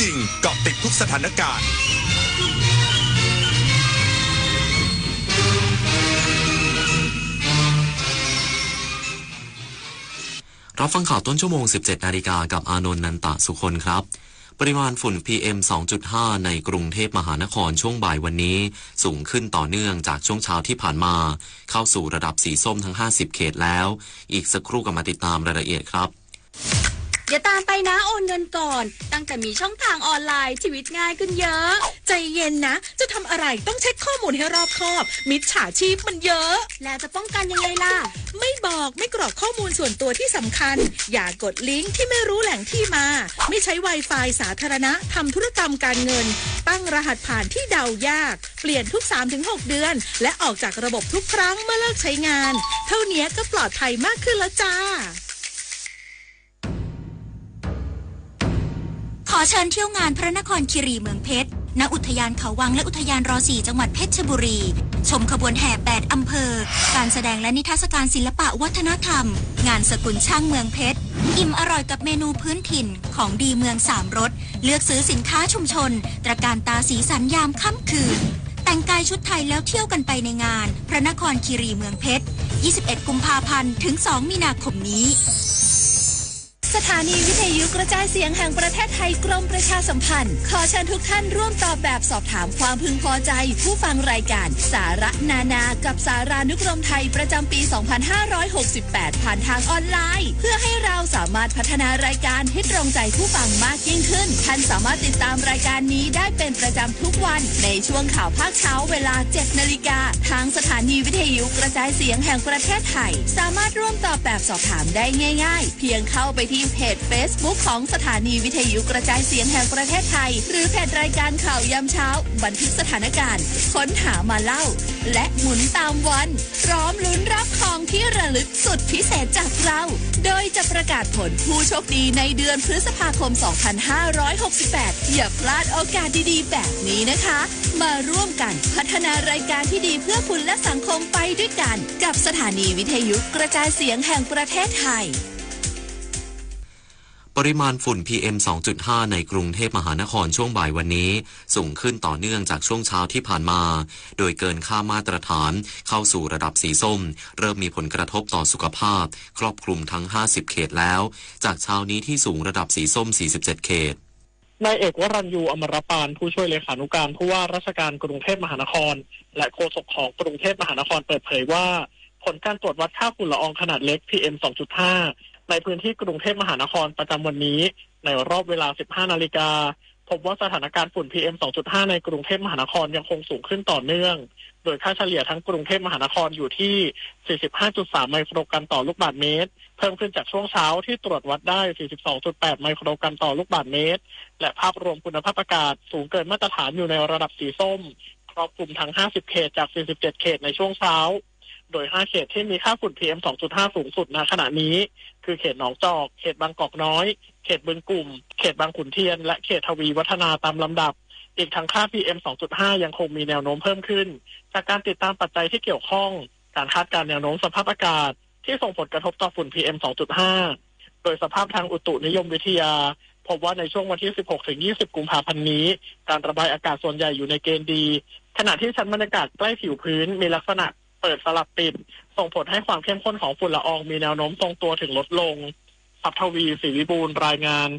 จริง เกาะติดทุกสถานการณ์ รับฟังข่าวต้นชั่วโมง สิบเจ็ดนาฬิกา กับอานนท์ นันตะสุคนครับ ปริมาณฝุ่น พีเอ็ม สองจุดห้า ในกรุงเทพมหานครช่วงบ่ายวันนี้ สูงขึ้นต่อเนื่องจากช่วงเช้าที่ผ่านมา เข้าสู่ระดับสีส้มทั้ง ห้าสิบ เขตแล้ว อีกสักครู่กลับมาติดตามรายละเอียดครับ เดี๋ยวตามไปนะ โอนเงินก่อน ตั้งแต่มีช่องทางออนไลน์ ชีวิตง่ายขึ้นเยอะ ใจเย็นนะ จะทำอะไรต้องเช็คข้อมูลให้รอบคอบ มิจฉาชีพมันเยอะ แล้วจะป้องกันยังไงล่ะ ไม่บอก ไม่กรอกข้อมูลส่วนตัวที่สำคัญ อย่ากดลิงก์ที่ไม่รู้แหล่งที่มา ไม่ใช้ Wi-Fi สาธารณะ ทำธุรกรรมการเงิน ตั้งรหัสผ่านที่เดายาก เปลี่ยนทุก สามถึงหก เดือน และออกจากระบบทุกครั้งเมื่อเลิกใช้งาน เท่านี้ก็ปลอดภัยมากขึ้นแล้วจ้า ขอเชิญเที่ยวงานพระนครคีรีเมืองเพชร ณ อุทยานเขาวังและอุทยานรสี่ จังหวัดเพชรบุรี ชมขบวนแห่ แปด อำเภอ การแสดงและนิทรรศการศิลปะวัฒนธรรม งานสกุลช่างเมืองเพชร อิ่มอร่อยกับเมนูพื้นถิ่น ของดีเมืองสามรส เลือกซื้อสินค้าชุมชน ตระการตาสีสันยามค่ำคืน แต่งกายชุดไทยแล้วเที่ยวกันไปในงาน พระนครคีรีเมืองเพชร ยี่สิบเอ็ด กุมภาพันธ์ ถึง สอง มีนาคมนี้ สถานีวิทยุกระจายเสียงแห่งประเทศไทย กรมประชาสัมพันธ์ ขอเชิญทุกท่านร่วมตอบแบบสอบถามความพึงพอใจผู้ฟังรายการสาระนานากับสารานุกรมไทยประจำปี สองพันห้าร้อยหกสิบแปด ผ่านทางออนไลน์ เพื่อให้เราสามารถพัฒนารายการให้ตรงใจผู้ฟังมากยิ่งขึ้น ท่านสามารถติดตามรายการนี้ได้เป็นประจำทุกวันในช่วงข่าวภาคเช้าเวลา เจ็ด นาฬิกา ทางสถานีวิทยุกระจายเสียงแห่งประเทศไทย สามารถร่วมตอบแบบสอบถามได้ง่ายๆ เพียงเข้าไปที่เพจ Facebook ของสถานีวิทยุกระจายเสียงแห่งประเทศไทย หรือเพจรายการข่าวยามเช้า บันทึกสถานการณ์ ค้นหามาเล่า และหมุนตามวัน พร้อมลุ้นรับของที่ระลึกสุดพิเศษจากเรา โดยจะประกาศผลผู้โชคดีในเดือนพฤษภาคม สองพันห้าร้อยหกสิบแปด อย่าพลาดโอกาสดีๆ แบบนี้นะคะ มาร่วมกันพัฒนารายการที่ดีเพื่อคุณและสังคมไปด้วยกัน กับสถานีวิทยุกระจายเสียงแห่งประเทศไทย ปริมาณฝุ่น พีเอ็ม สองจุดห้า ในกรุงเทพมหานครช่วงบ่ายวันนี้ สูงขึ้นต่อเนื่องจากช่วงเช้าที่ผ่านมา โดยเกินค่ามาตรฐาน เข้าสู่ระดับสีส้ม เริ่มมีผลกระทบต่อสุขภาพ ครอบคลุมทั้ง ห้าสิบ เขตแล้ว จากเช้านี้ที่สูงระดับสีส้ม สี่สิบเจ็ด เขต นายเอกวรัญยู อมรปาน ผู้ช่วยเลขานุการผู้ว่าราชการกรุงเทพมหานคร และโฆษกของกรุงเทพมหานครเปิดเผยว่า ผลการตรวจวัดค่าฝุ่นละอองขนาดเล็ก พีเอ็ม สองจุดห้า ในพื้นที่กรุงเทพมหานครประจำวันนี้ ในรอบเวลา สิบห้า นาฬิกา พบว่าสถานการณ์ฝุ่น พีเอ็ม สองจุดห้า ในกรุงเทพมหานครยังคงสูงขึ้นต่อเนื่อง โดยค่าเฉลี่ยทั้งกรุงเทพมหานครอยู่ที่ สี่สิบห้าจุดสาม ไมโครกรัมต่อลูกบาศก์เมตร เพิ่มขึ้นจากช่วงเช้าที่ตรวจวัดได้ สี่สิบสองจุดแปด ไมโครกรัมต่อลูกบาศก์เมตร และภาพรวมคุณภาพอากาศสูงเกินมาตรฐานอยู่ในระดับสีส้ม ครอบคลุมทั้ง ห้าสิบ เขตจาก สี่สิบเจ็ด เขตในช่วงเช้า โดย ห้า เขตที่มีค่าฝุ่น พีเอ็ม สองจุดห้า สูงสุดณขณะนี้ คือเขตหนองจอก เขตบางกอกน้อย เขตบึงกุ่ม เขตบางขุนเทียน และเขตทวีวัฒนาตามลำดับ อีกทั้งค่า พีเอ็ม สองจุดห้า ยังคงมีแนวโน้มเพิ่มขึ้น จากการติดตามปัจจัยที่เกี่ยวข้อง การคาดการณ์แนวโน้มสภาพอากาศ ที่ส่งผลกระทบต่อฝุ่น พีเอ็ม สองจุดห้า โดยสภาพทางอุตุนิยมวิทยา พบว่าในช่วงวันที่ สิบหกถึงยี่สิบ กุมภาพันธ์นี้ การระบายอากาศส่วนใหญ่อยู่ในเกณฑ์ดี ขณะที่ชั้นบรรยากาศใกล้ผิวพื้นมีลักษณะเปิดสลับปิด ส่งผลให้ความเข้มข้นของฝุ่นละอองมีแนวโน้มทรงตัวถึงลดลง ทรัพย์ทวี ศรีวิบูลย์ รายงาน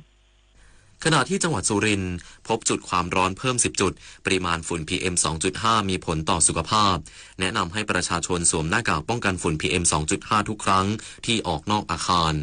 ขณะที่จังหวัดสุรินทร์ พบจุดความร้อนเพิ่ม สิบ จุด ปริมาณฝุ่น พีเอ็ม สองจุดห้า มีผลต่อสุขภาพ แนะนำให้ประชาชนสวมหน้ากากป้องกันฝุ่น พีเอ็ม สองจุดห้า ทุกครั้งที่ออกนอกอาคาร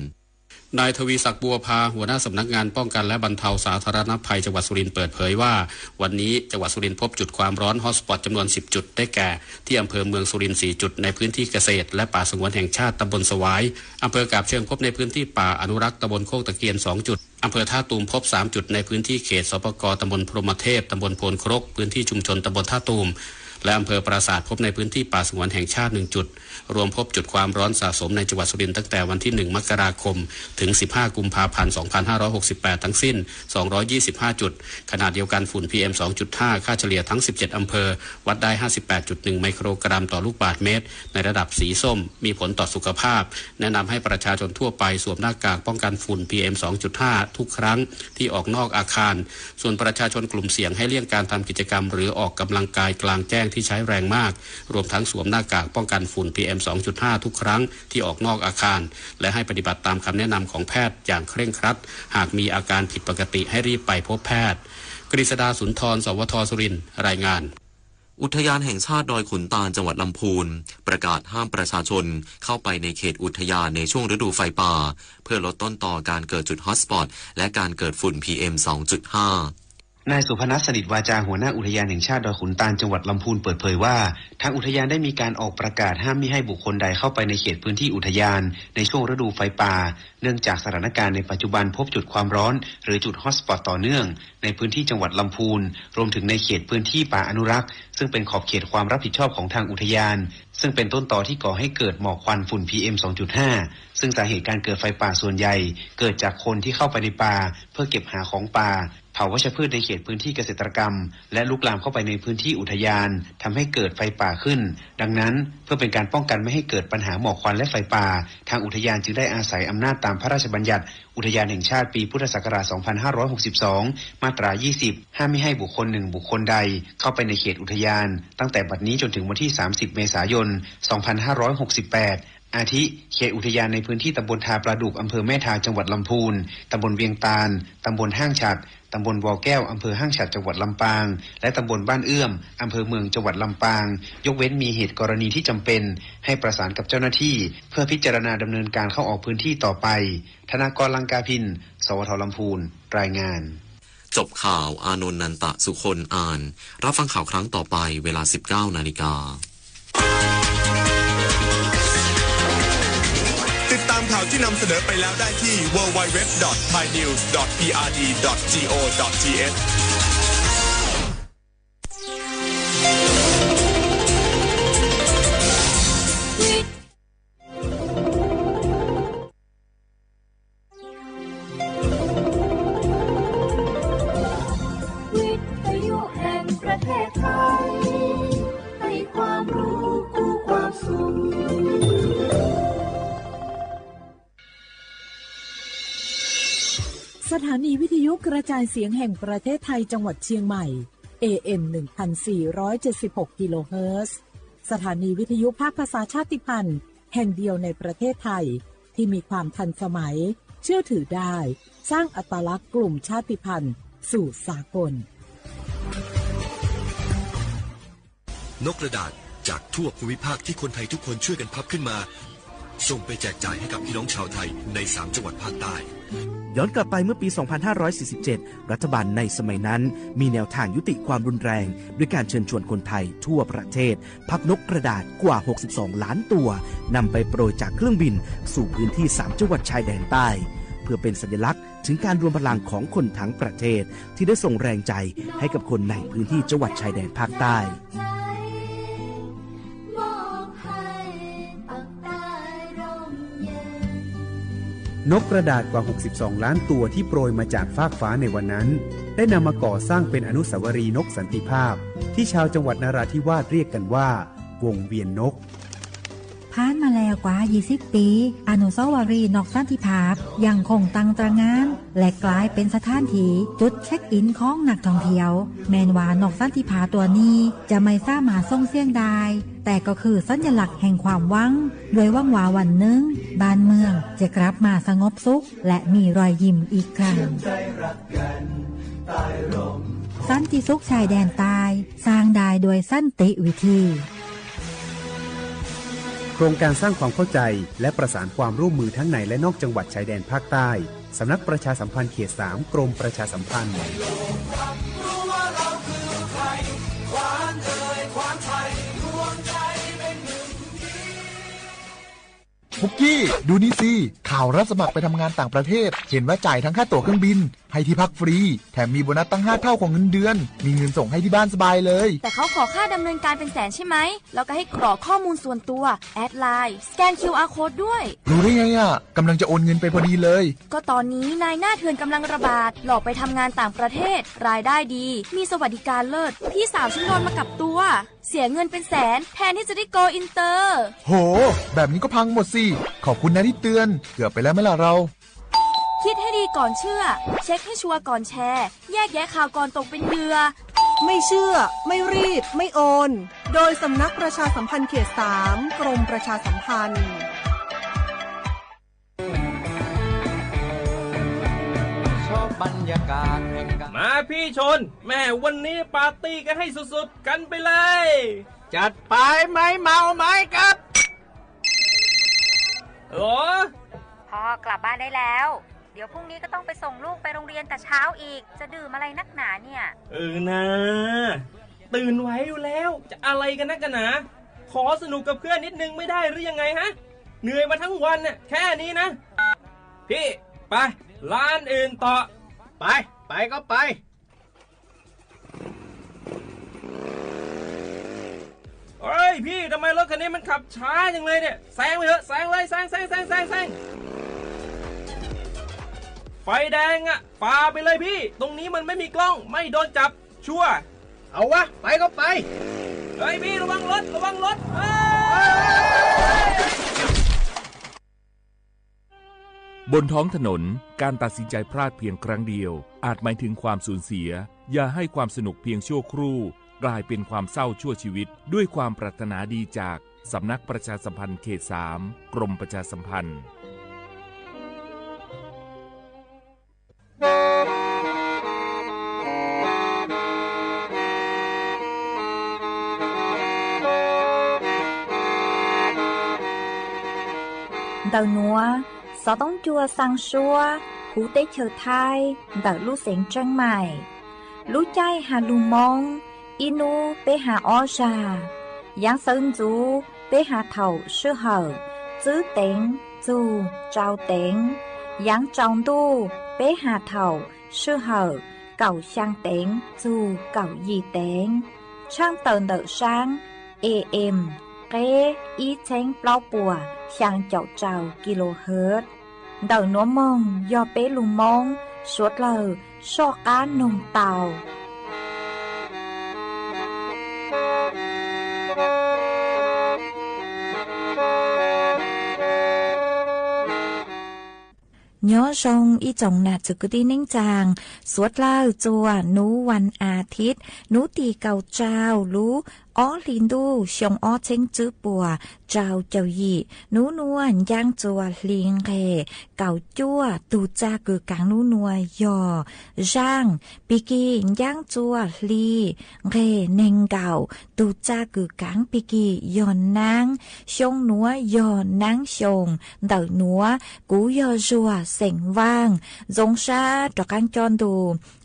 นายทวีศักดิ์ บัวพา หัวหน้าสำนักงานป้องกันและบรรเทาสาธารณภัยจังหวัดสุรินทร์เปิดเผยว่า วันนี้จังหวัดสุรินทร์พบจุดความร้อน ฮอตสปอต จำนวน สิบ จุด ได้แก่ ที่อำเภอเมืองสุรินทร์ สี่ จุด ในพื้นที่เกษตรและป่าสงวนแห่งชาติตำบลสวาย อำเภอกาบเชิงพบในพื้นที่ป่าอนุรักษ์ตำบลโคกตะเคียน สอง จุด อำเภอท่าตูมพบ สาม จุด ในพื้นที่เขต สปก ตำบลพรหมเทพ ตำบลโพนครก พื้นที่ชุมชนตำบลท่าตูม และอำเภอปราสาทพบในพื้นที่ป่าสงวนแห่งชาติหนึ่งจุด รวมพบจุดความร้อนสะสมในจังหวัดสุรินทร์ตั้งแต่วันที่หนึ่งมกราคมถึงสิบห้ากุมภาพันธ์สองพันห้าร้อยหกสิบแปดทั้งสิ้นสองร้อยยี่สิบห้าจุด ขณะเดียวกันฝุ่น พีเอ็มสองจุดห้า ค่าเฉลี่ยทั้งสิบเจ็ดอำเภอ วัดได้ห้าสิบแปดจุดหนึ่งไมโครกรัมต่อลูกบาศก์เมตร ในระดับสีส้ม มีผลต่อสุขภาพ แนะนำให้ประชาชนทั่วไปสวมหน้ากากป้องกันฝุ่น พีเอ็มสองจุดห้า ทุกครั้งที่ออกนอกอาคาร ส่วนประชาชนกลุ่มเสี่ยงให้เลี่ยงการทำกิจกรรมหรือออกกำลังกายกลางแจ้งที่ใช้แรงมาก รวมทั้งสวมหน้ากากป้องกันฝุ่น พีเอ็มสองจุดห้า ทุกครั้งที่ออกนอกอาคาร และให้ปฏิบัติตามคำแนะนำของแพทย์อย่างเคร่งครัด หากมีอาการผิดปกติให้รีบไปพบแพทย์ กฤษดา สุนทร สวท สุรินทร์ รายงาน อุทยานแห่งชาติดอยขุนตาลจังหวัดลำพูนประกาศห้ามประชาชนเข้าไปในเขตอุทยานในช่วงฤดูไฟป่า เพื่อลดต้นตอการเกิดจุดฮอตสปอตและการเกิดฝุ่น พีเอ็มสองจุดห้า นายสุพนัส สนิทวาจา หัวหน้าอุทยานแห่งชาติดอยขุนตาลจังหวัดลำพูนเปิดเผยว่า ทางอุทยานได้มีการออกประกาศห้ามมิให้บุคคลใดเข้าไปในเขตพื้นที่อุทยานในช่วงฤดูไฟป่า เนื่องจากสถานการณ์ในปัจจุบันพบจุดความร้อนหรือจุดฮอตสปอตต่อเนื่องในพื้นที่จังหวัดลำพูน รวมถึงในเขตพื้นที่ป่าอนุรักษ์ ซึ่งเป็นขอบเขตความรับผิดชอบของทางอุทยาน ซึ่งเป็นต้นตอที่ก่อให้เกิดหมอกควันฝุ่น พีเอ็มสองจุดห้า ซึ่งสาเหตุการเกิดไฟป่าส่วนใหญ่ เกิดจากคนที่เข้าไปในป่าเพื่อเก็บหาของป่า เผาวัชพืชในเขตพื้นที่เกษตรกรรม และลุกลามเข้าไปในพื้นที่อุทยาน ทำให้เกิดไฟป่าขึ้น ดังนั้น เพื่อเป็นการป้องกันไม่ให้เกิดปัญหาหมอกควันและไฟป่า ทางอุทยานจึงได้อาศัยอำนาจตามพระราชบัญญัติอุทยานแห่งชาติปีพุทธศักราช สองพันห้าร้อยหกสิบสอง มาตรา ยี่สิบ ห้ามไม่ให้บุคคลหนึ่งบุคคลใดเข้าไปในเขตอุทยาน ตั้งแต่บัดนี้จนถึงวันที่ สามสิบ เมษายน สองพันห้าร้อยหกสิบแปด อาทิ เขตอุทยานในพื้นที่ตำบลทาปลาดุก อำเภอแม่ทา จังหวัดลำพูน ตำบลเวียงตาล ตำบลห้างฉัตร ตำบลวอแก้ว อำเภอห้างฉัตร จังหวัดลำปาง และตำบลบ้านเอื้อม อำเภอเมือง จังหวัดลำปาง ยกเว้นมีเหตุกรณีที่จำเป็น ให้ประสานกับเจ้าหน้าที่ เพื่อพิจารณาดำเนินการเข้าออกพื้นที่ต่อไป ธนากร ลังกาภิน สวท ลำพูน รายงาน จบข่าว อานนท์ นันตะสุคน อ่าน รับฟังข่าวครั้งต่อไปเวลา สิบเก้านาฬิกา ติดตามข่าวที่นำเสนอไปแล้วได้ที่ ดับเบิลยู ดับเบิลยู ดับเบิลยู ดอท ไทยนิวส์ ดอท พีอาร์ดี ดอท จีโอ ดอท ทีเอชสถานีวิทยุกระจายเสียงแห่งประเทศไทยจังหวัดเชียงใหม่ เอเอ็ม หนึ่งพันสี่ร้อยเจ็ดสิบหกกิโลเฮิรตซ์ สถานีวิทยุภาคภาษาชาติพันธุ์แห่งเดียวในประเทศไทย ที่มีความทันสมัย เชื่อถือได้ สร้างอัตลักษณ์กลุ่มชาติพันธุ์สู่สากล นกกระดาษจากทั่วภูมิภาคที่คนไทยทุกคนช่วยกันพับขึ้นมา ส่งไปแจกจ่ายให้กับพี่น้องชาวไทยในสามจังหวัดภาคใต้ ย้อนกลับไปเมื่อปี สองพันห้าร้อยสี่สิบเจ็ด รัฐบาลในสมัยนั้นมีแนวทางยุติความรุนแรง ด้วยการเชิญชวนคนไทยทั่วประเทศ พับนกกระดาษกว่า หกสิบสองล้านตัวนำไปโปรยจากเครื่องบินสู่พื้นที่สามจังหวัดชายแดนใต้ เพื่อเป็นสัญลักษณ์ถึงการรวมพลังของคนทั้งประเทศ ที่ได้ส่งแรงใจให้กับคนในพื้นที่จังหวัดชายแดนภาคใต้ นกกระดาษกว่า หกสิบสองล้านตัวที่โปรยมาจากฟากฟ้าในวันนั้น ได้นำมาก่อสร้างเป็นอนุสาวรีย์นกสันติภาพ ที่ชาวจังหวัดนราธิวาสเรียกกันว่า วงเวียนนก ผ่านมาแล้วกว่า ยี่สิบ ปี อนุสาวรีย์นกสันติภาพยังคงตั้งตระหง่าน และกลายเป็นสถานที่จุดเช็คอินของนักท่องเที่ยว แม้นว่านกสันติภาพตัวนี้จะไม่สามารถส่งเสียงได้ แต่ก็คือสัญลักษณ์แห่งความหวัง ด้วยหวังว่าวันหนึ่ง บ้านเมืองจะกลับมาสงบสุข และมีรอยยิ้มอีกครั้ง สันติสุขชายแดนใต้ สร้างได้ด้วยสันติวิธี โครงการสร้างความเข้าใจ และประสานความร่วมมือทั้งในและนอกจังหวัดชายแดนภาคใต้ สำนักประชาสัมพันธ์เขต สาม กรมประชาสัมพันธ์ ปุกกี้ ดูนี่สิ ข่าวรับสมัครไปทำงานต่างประเทศ เห็นว่าจ่ายทั้งค่าตั๋วเครื่องบิน ให้ที่พักฟรี แถมมีโบนัสตั้งห้าเท่าของเงินเดือน มีเงินส่งให้ที่บ้านสบายเลย แต่เขาขอค่าดำเนินการเป็นแสนใช่ไหม แล้วก็ให้กรอกข้อมูลส่วนตัว แอดไลน์ สแกน คิวอาร์ โค้ด ด้วย รู้ได้ไงอ่ะ กำลังจะโอนเงินไปพอดีเลย ก็ตอนนี้นายหน้าเถื่อนกำลังระบาด หลอกไปทำงานต่างประเทศ รายได้ดี มีสวัสดิการเลิศ พี่สาวฉันโดนมากับตัว เสียเงินเป็นแสน แทนที่จะได้โกลอินเตอร์ โห แบบนี้ก็พังหมดสิ ขอบคุณนะที่เตือน เกือบไปแล้วไหมล่ะเรา คิดให้ดีก่อนเชื่อ เช็คให้ชัวร์ก่อนแชร์ แยกแยะข่าวก่อนตกเป็นเหยื่อ ไม่เชื่อ ไม่รีบ ไม่โอน โดยสำนักประชาสัมพันธ์เขตสาม กรมประชาสัมพันธ์ มาพี่ชน แม่วันนี้ปาร์ตี้กันให้สุดๆ กันไปเลย จัดไป ไม้เมาไม้กัด หรอ พ่อกลับบ้านได้แล้ว เดี๋ยวพรุ่งนี้ก็ต้องไปส่งลูกไปโรงเรียนแต่เช้าอีก จะดื่มอะไรนักหนาเนี่ย เออนะ ตื่นไหวอยู่แล้ว จะอะไรกันนักกันหนา ขอสนุกกับเพื่อนนิดนึงไม่ได้หรือยังไงฮะ เหนื่อยมาทั้งวันน่ะ แค่นี้นะ พี่ ไป ร้านอื่นต่อ ไป ไปก็ไป เฮ้ยพี่ ทำไมรถคันนี้มันขับช้าจังเลยเนี่ย แซงไปเถอะ แซงเลย แซง แซง แซง แซง แซง ไฟแดงอะฝ่าไปเลยพี่ ตรงนี้มันไม่มีกล้อง ไม่โดนจับ ชัวร์ เอาวะ ไปก็ไป เฮ้ยพี่ ระวังรถ ระวังรถ เฮ้ย บนท้องถนน การตัดสินใจพลาดเพียงครั้งเดียว อาจหมายถึงความสูญเสีย อย่าให้ความสนุกเพียงชั่วครู่ กลายเป็นความเศร้าชั่วชีวิต ด้วยความปรารถนาดีจาก สำนักประชาสัมพันธ์เขตสาม กรมประชาสัมพันธ์ Ntawm nuav, xov toob cua xaa suab huv teb chaws Thaib ntawm lub xeev Tseeb Maim. Lub caij has lug Moob, ib nub peb has ob zag. Yaav sawv ntxuv peb has thaum sij hawm tswb teev txug tsau teev. Yaav tsaus ntuj peb has thaum sij hawm kaum xyaa teev txug kaum yim teev. Tshaaj tawm ntawm saab A M, qeb ib txheeb plaub puas xyaa caum rau kilohertz. Ntawm nuav moog yog peb lug Moob suav dlawg soj qaab noog tau. Nyob zoo ib tsoom nam txwv kwv tij neej tsaa, suav dlawg txuas nub vas as thiv, nub tim kaum rau lub ob hli ntuj xyoo ob txheeb tswb puas rau caum yim. Nub nuav ncaab txuas hli nqeg kaum cuaj. Tug txaj kws kaav nub nuav yog zaaj. Pig kig ncaab txuas hli nqeg neeg nkaum. Tug txaj kws kaav pig kig yog naab. Xyoo nuav yog naab xyoo. Ntawm nuav kuv yog Zuag xeem Vaaj, zoo sab rov qaab coj ntu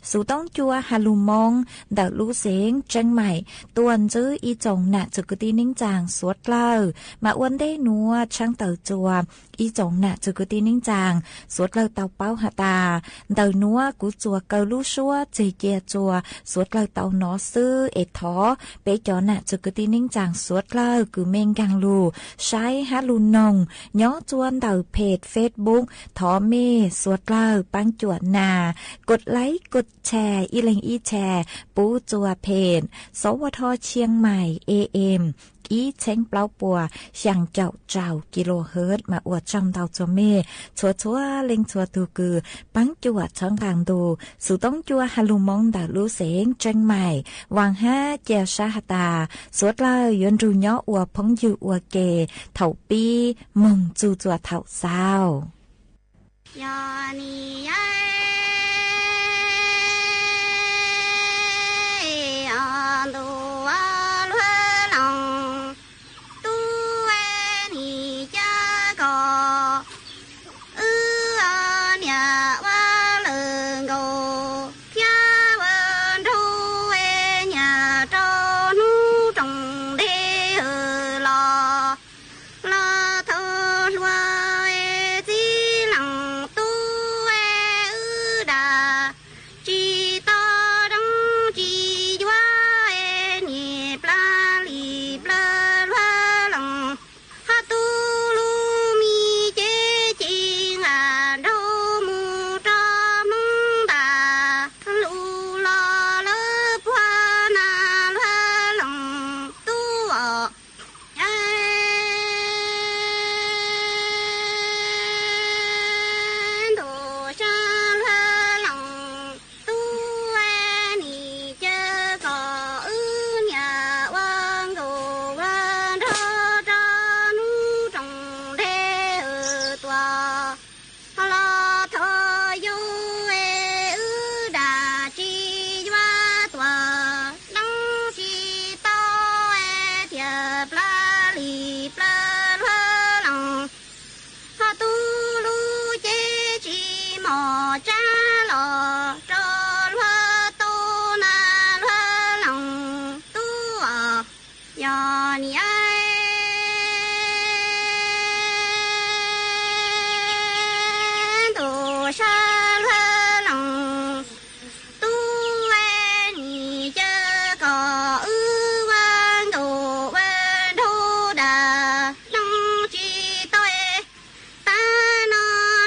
xov tooj cua has lug Moob ntawm lub xeev Tseeb Maim tuaj ntsib ib tsoom nam txwv kwv tij neej tsaa suav dlawg. Mas ua ntej nuav tshaab tawm txuas ib tsoom nam txwv kwv tij neej tsaa suav dlawg tau paub has tas, ntawm nuav kuv txuas kaw lub suab tseg cia txuas suav dlawg tau nov xwb es thov peb cov nam txwv kwv tij neej tsaa suav dlawg kws mej nkaag lug saib hab lug noog nyob txuas ntawm peg Facebook, thov mej suav dlawg paab cuam nas kod like kod share ib leeg ib share pub txuas peg sov ua tho Chiang Mai A M ib txheeb plaub puas xyaa caum rau kilohertz. Mas ua tsaug ntau txhua mej txhua txhua leej txhua tug kws paab cuam txhawb nqaa ntu xov tooj cua has lug Moob ntawm lub xeev Tseeb Maim. Vaam hab ca sab has tas, suav dlawg yuav nrug nyob ua phooj ywg ua ke thaum pib moog txug txuas thaum xaus. Yog niam ntuj sab luag loos, tub nim caw kom wb ua nkaus ua nraug da, neeg tsis tau tag no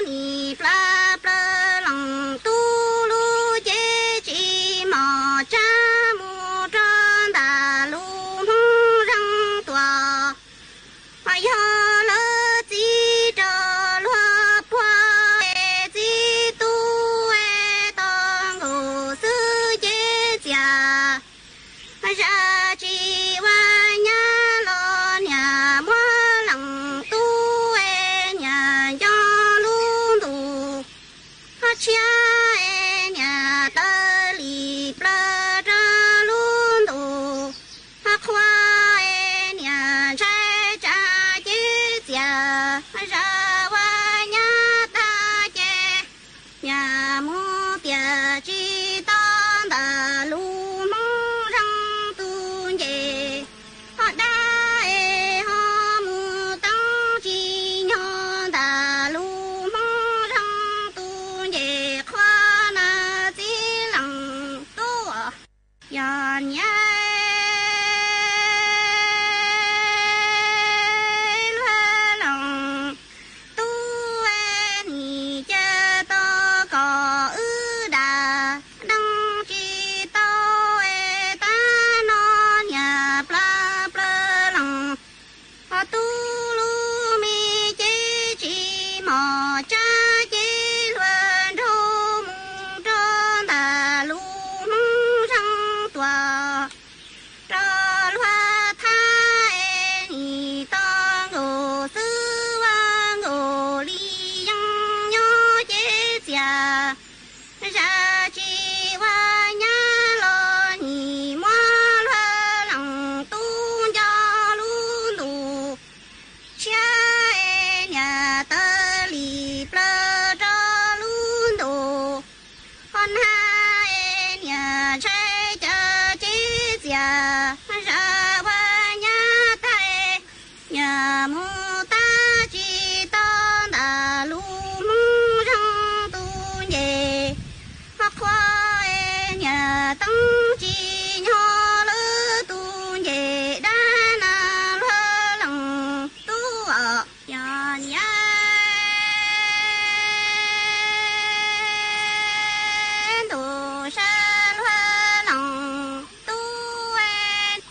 nim plaws plaws loos, tub lub cev tsis mos tsa mus rau ntawm lub Hmoob Zeeg Tuam. Mas yog lawv txib rau luag puag, txib tub tau nkaus xwb ces txias, zam tsis ua nyab los niam muab lees, tub niam nco lub ntuj, ho tshiab niam taw li plaws rau lub ntuj, ho qhua niam ntshai tsa ces txias, zam ua nyab tag ces niam mus tiam tsis tau ntawm lub Hmoob Zeeg tus nce, ho dab es ho mus teeb tsis nyob ntawm lub Hmoob Zeeg tus nce, qhua na txib lees tub, yog niam luag loos, tub nim caw tau kom wb da, neeg tsis tau tag no niam plaws plaws loos, ho tub lub me cev tsis mos tsa ces luag nraug mus rau ntawm lub Hmoob Zeeg Tuam, rau luag thab es nim tau nkaus xwb ua nkaus li yeej nyob ces txias, zam tsis ua nyab los nim muab luag lees, tub nco lub ntuj, tshiab es niam taw li plaws rau lub ntuj, ho nag es niam ntshai caw ces txias, zam ua nyab tag, niam mus tag tsis tau ntawm lub Hmoob Zeeg tus nce, ho qhua niam teeb tsis nyob lub tus nce, dab na luag loos tub, yog niam ntuj sab luag loos, tub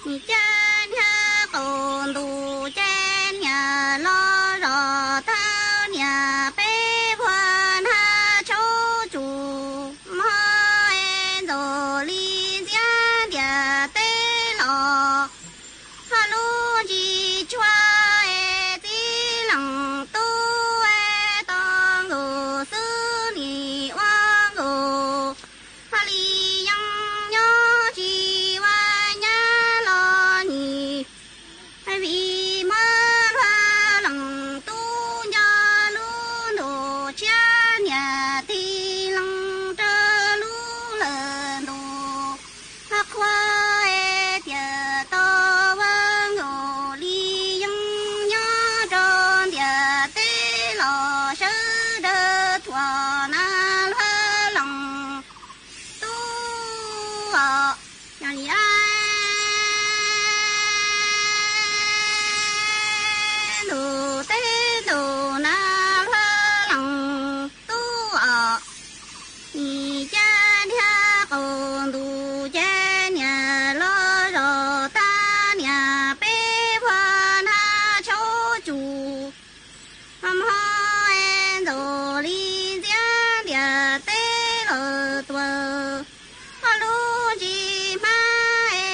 nim caw niag qaum ntuj ces niam los zov tau niam peb vuag nag tshauv tsuj, hmo es ntxuav li ntxiab ntiaj teb los, ho lub ntsis tshua es txib lees tub, tau nkaus xwb nim ua nkaus, ho li yeej nyob tsis ua nyab los nim, vim muab luag lees, tub nco lub ntuj, tshiab niam tig lees rau lub lawm ntuj, ho qhua tias tau ua nkaus li yeej nyob rau ntiaj teb los sawv daws thuam na luag lees tub, yog li ntuj teb ntuj na luag lees tub, nim caw niag qaum ntuj ces niam los zov tau niam peb vuag nag tshauv tsuj, hmo es ntxuav li ntxiab ntiaj teb los tuaj, ho lub ntsis hmab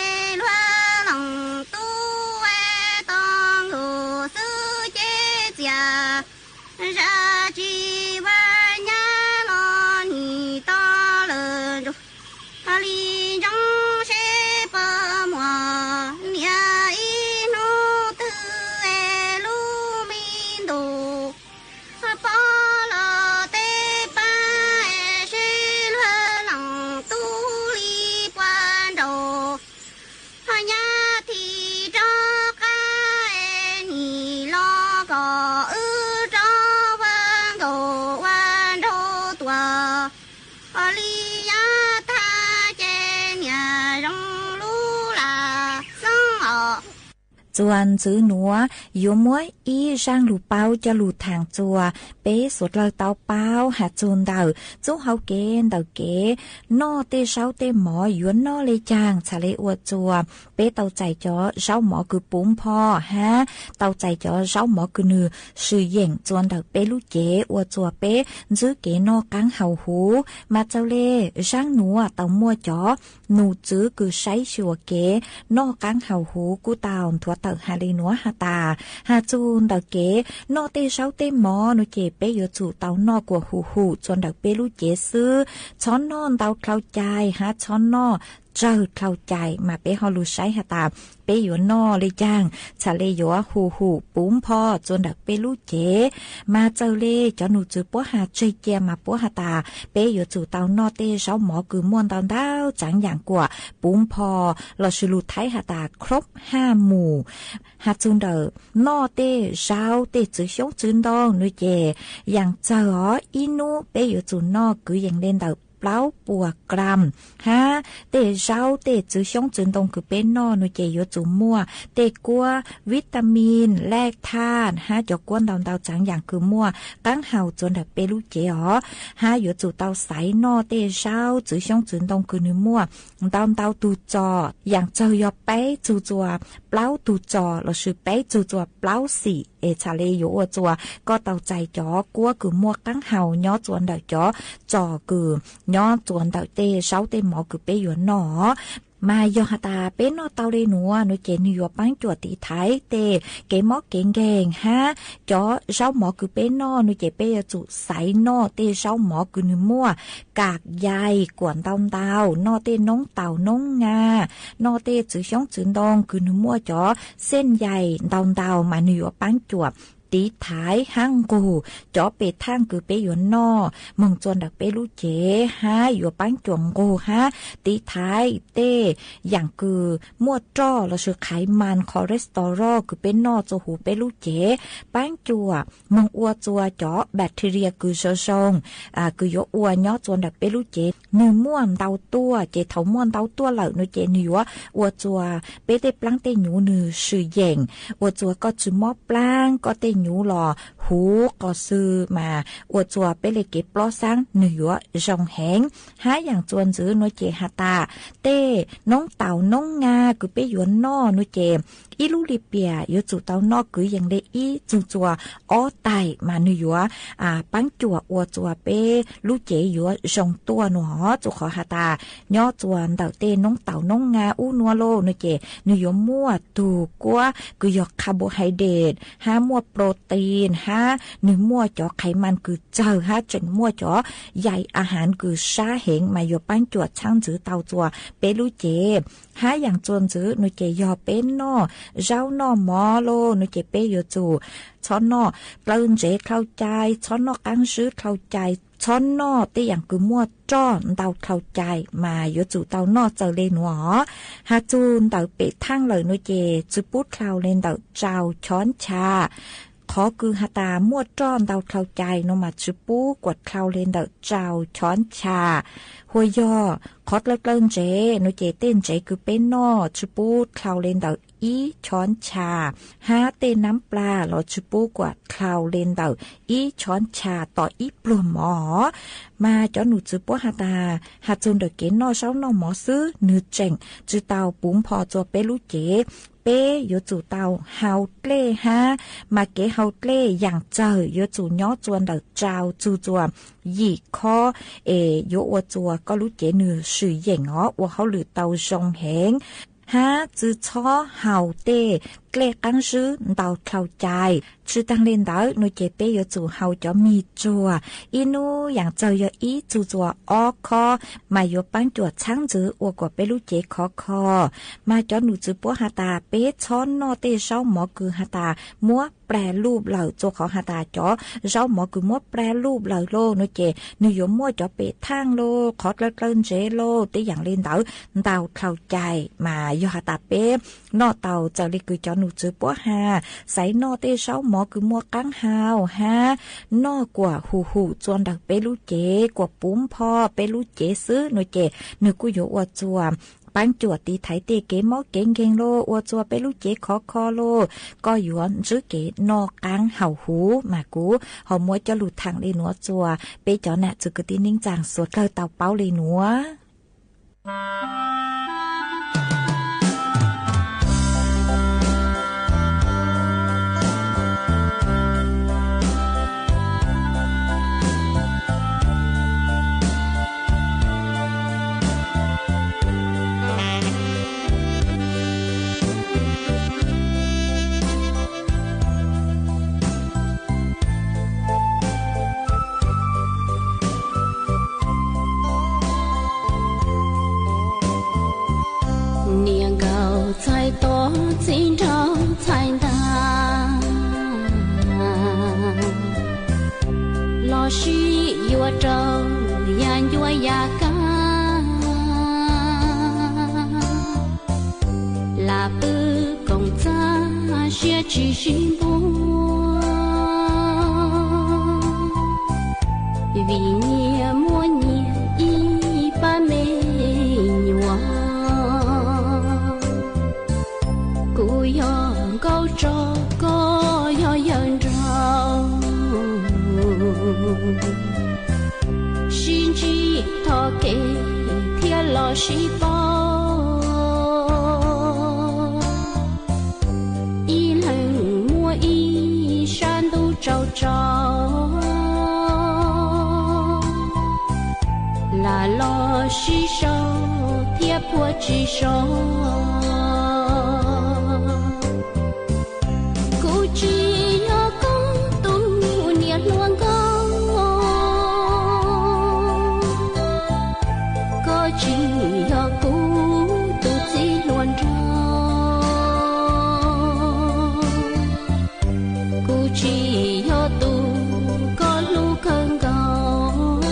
Txuas ntxiv nuav yuav muab ib zaaj lug paub coj lug thaam txuas peb suav dlawg tau paub has txug ntawm txuj hau kev ntawm kev noj tej zaub tej mov yuav noj le caag txhad le ua txuas peb tau txais cov zaub mov kws puv npho hab tau txais cov zaub mov kws nwg swm yeem txuas ntawm peb lub cev ua txuas peb ntsib kev noj qaab haus huv. Mas txawm le zaaj nuav tau muaj cov num txwv kws saib xyuas kev noj qaab haus huv kuj tau nthuav tawm has le nuav has tas, has txug ntawm kev noj tej zaub tej mov nuav ces peb yuav tsum tau noj kuas hum hum txuas ntawm peb lub cev xwb, txhob noj ntau dlhau cai hab txhob noj tsawg dlhau cai. Mas peb ho lug saib has tas peb yuav noj le caag txhad le yuav hum hum puv npho txuas ntawm peb lub cev. Mas txawm le cov num txwv puab has tseg cia mas puab has tas peb yuav tsum tau noj tej zaub mov kws muaj ntau ntau tsaav yaam kuas puv npho lossis lus Thaib has tas ครบห้าหมู่ has txug ntawm noj tej zaub tej txwv xyoob txwv ntoo nuav ces yaam tsawg os ib nub peb yuav tsum noj kwv yees le ntawm plaub puas gram hab tej zaub tej txwv xyoob txwv ntoo kws peb noj nuav ces yuav tsum muaj tej kuab vitamin, แร่ธาตุ hab cov kuab ntau ntau tsaav yaam kws muaj qaab haus txuas ntawm peb lub cev os. Hab yuav tsum tau xaiv noj tej zaub txwv xyoob txwv ntoo kws nwg muaj ntau ntau tug txos, yaam tsawg yog peb txug txuas plaub tug txos lossis peb txug txuas plaub xim es txhad le yuav ua txuas koj tau txais cov kuab kws muaj qaab haus nyob txuas ntawm cov txos kws nyob txuas ntawm tej zaub tej mov kws peb yuav noj. Mas yog has tas peb noj tau le nuav nuav ces nwg yuav paab cuam tiv thaiv tej kev mob kev nkeeg hab cov zaub mov kws peb noj nuav ces peb yuav tsum xaiv noj tej zaub mov kws nwg muaj kam yai kuam ntau ntau, noj tej noob taus noob nga, noj tej txwv xyoob txwv ntoo kws nwg muaj cov เส้นใย ntau ntau mas nwg yuav paab cuam tiv thaiv hab nqug cov pem thaaj kws peb yuav noj moog txuas ntawm peb lub cev hab yuav paab cuam nqug hab tiv thaiv tej yaam kws muaj roj lossis ไขมัน cholesterol kws peb noj txua huv peb lub cev, paab cuam moog ua txuas cov แบคทีเรีย kws zoo zoo kws yuav ua nyob txuas ntawm peb lub cev nwg muaj ntau tuaj ces thaus muaj ntau tuaj lawm nuav ces nwg yuav ua txuas peb tej plaab tej nyuv nwg swm yeem, ua txuas koj tsi mob plaab koj tej nyuv los huv qos xwb mas ua txuas peb le kev plob xaab nwg yuav zoo heev. Hab yaam txuas ntxiv nuav ces has tas tej noob taus noob nga kws peb yuav noj nuav ces ib lub lim piam yuav tsum tau noj kwv yees le ib txug txuas ob taig mas nwg yuav paab cuam ua txuas peb lub cev yuav zoo tuaj nuav. Txuas qhov has tas nyob txuas ntawm tej noob taus noob nga ub nuav lauj nuav ces nwg yuav muaj tug kuab kws yog คาร์โบไฮเดรต hab muaj โปรตีน hab nwg muaj cov ไขมัน kws tsawg hab tseem muaj cov ใยอาหาร kws sab heev mas yuav paab cuam txhaab ntxiv tau txuas peb lub cev. Hab yaam txuas ntxiv nuav ces yog peb noj zaub noj mov lauj nuav ces peb yuav tsum txhob noj dlawg ntsev dlhau cai, txhob noj qaab zwb dlhau cai, txhob noj tej yaam kws muaj roj ntau dlhau cai mas yuav tsum tau noj txawm le nuav os. Has txug ntawm pem thaaj lawm nuav ces tsi pub dlhau le ntawm rau chob ncha. Qhov kws has tas muaj roj ntau dlhau cai nuav mas tsi pub kuas dlhau le ntawm rau chob ncha. Hua yog qhov dlawg dlawg ntsev nuav ces tej ntsev kws peb noj tsi pub dlhau le ntawm ib chob ncha, hab tej nab plag los tsi pub kuas dlhau le ntawm ib chob ncha tom ib pluag mov. Mas cov num txwv puab has tas has txug ntawm kev noj zaub noj mov xwb nwg tseem tsi tau puv npho txua peb lub cev. Peb yuav tsum tau hau dlej hab, mas kev hau dlej yaam tsawg yuav tsum nyob txua ntawm rau txug txua yim khob es yuav ua txua koj lub cev nwg swm yeem os ua hauj lwm tau zoo heev. Hab tsi txhob hau tej dlej qaab zwb ntau dlhau cai. Tsi taag le ntawd nuav ces peb yuav tsum hau cov mig tsuag ib nub yaam tsawg yog ib txug txua ob khob mas yuav paab cuam txhaab ntxiv ua kuas peb lub cev khov kho. Mas cov num txwv puab has tas peb txhob noj tej zaub mov kws has tas muab plag luj lawm, txua qhov has tas cov zaub mov kws muab plag luj lawm lauj nuav ces nwg yuav muaj cov pem thaaj lauj, qhov dlawg dlawg ntsev lauj, tej yaam le ntawd ntau dlhau cai. Mas yog has tas peb noj tau txawm le kws cov nus txwv puab has, xaiv noj tej zaub mov kws muaj qaab hau hab noj kuam hum hum txua ntawm peb lub cev, kuam puv npho peb lub cev xwb no ces nwg kuj yuav ua txuas paab cuam tiv thaiv tej kev mob kev nkeeg los ua txuas peb lub cev khov kho los koj yuav ntsib kev noj qaab haus huv. Mas kuv ho muab cov lug thaam le nuav txuas peb cov nam txiv kwv tij neej tsaa suav dlawg tau paub le nuav. Niam nkaum txhais tos txiv nraug txhais ntaag, los sis yuav rau yam ncua yam kab. Lam pw koom txaj siab tsis sib npuab, vim nyias muaj nyias ib pab me nyuam. Kuv yog nkauj tso, koj yog yawg nraug, sib ntsib thov kev thiab los sib paub. Ib leeg muaj ib sab ntuj tsaus tsaus, lam los sib sau thiab puag tsis so. Kuv tsis yog koj tus niam hluas nkauj, koj tsis yog kuv tus txiv hluas nraug, kuv tsis yog tus koj hlub kawg nkaus,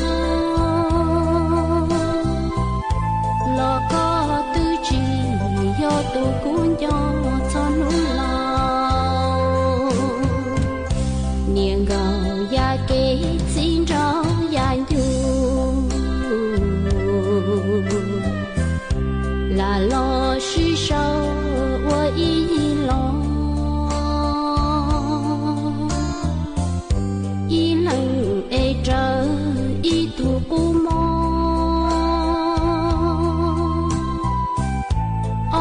los koj twb tsis yog tus kuv nco txog hnub laus. Niam nkaum yam kev txiv nraug yam ncug, lam los sib sau ua ib yig los. Ib leeg es raws ib tug qub mob,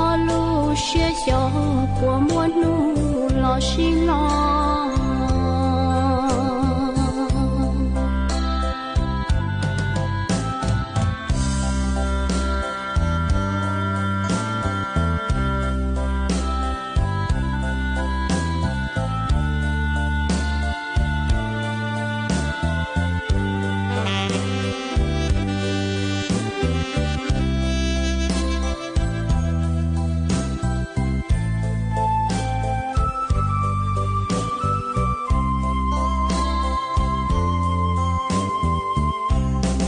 ob lub siab xyov puas muaj hnub los sib los.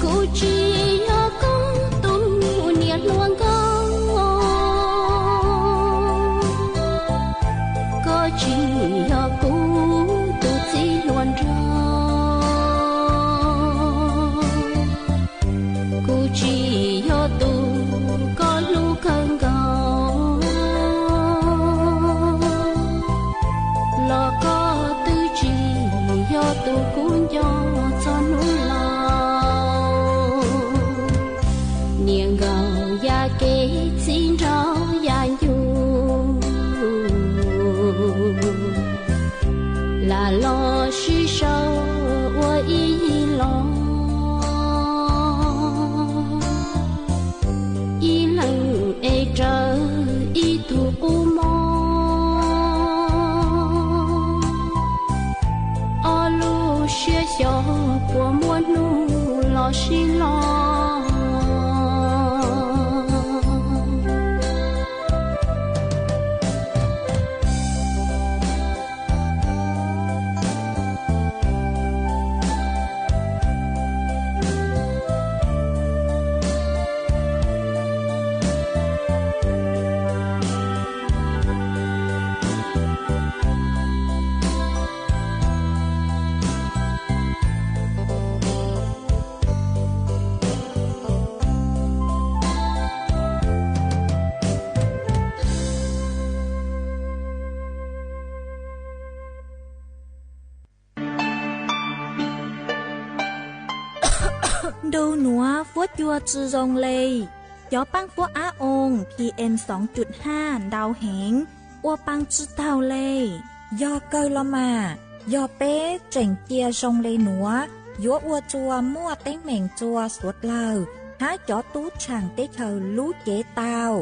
Kuv tsis yog koj tus niam hluas nkauj, koj tsis yog kuv tus txiv hluas nraug, kuv tsis yog tus koj hlub kawg nkaus, los koj twb tsis yog tus kuv nco txog hnub laus. Niam nkaum yam kev txiv nraug yam ncug, lam los sib sau ua ib yig los. Ib leeg es raws ib tug qub mob, ob lub siab xyov puas muaj hnub los sib los. Nrug nuav fuab cua tsi zoo le. Cov paab fuab ab oo PM xoo cuj haj ntau heev, ua paa tsi taug le. Yog kawg los mas, yog peb tseem cia zoo le nuav, yuav ua rua muaj teeb meem rua suav dlawg hab cov tub tshaam teb chaws lub cev tau.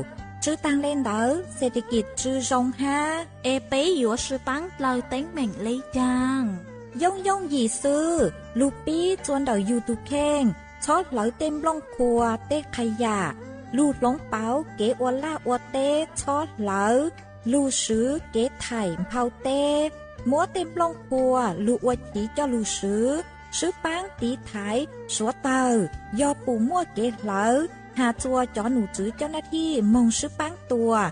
Tsw taag le ntawd, xes tes kis tsw zoo hab. Es peb yuav sw paab dlawg teeb meem le caag? Yooj yooj yim xwb, lug pib rua ntawm yug tug kheej, txhob hlawv tej nplooj qhuav tej qha yam, lug hloov pauv kev ua laj ua teb txhob hlawv, lug swv kev thaim nphau teb, muab tej nplooj qhuav lug ua chiv coj lug swv, swb paab tiv thaiv suav tawg, yog pum muaj kev hlawv, has rua cov num tswv coj naj thij moog swb paab tua,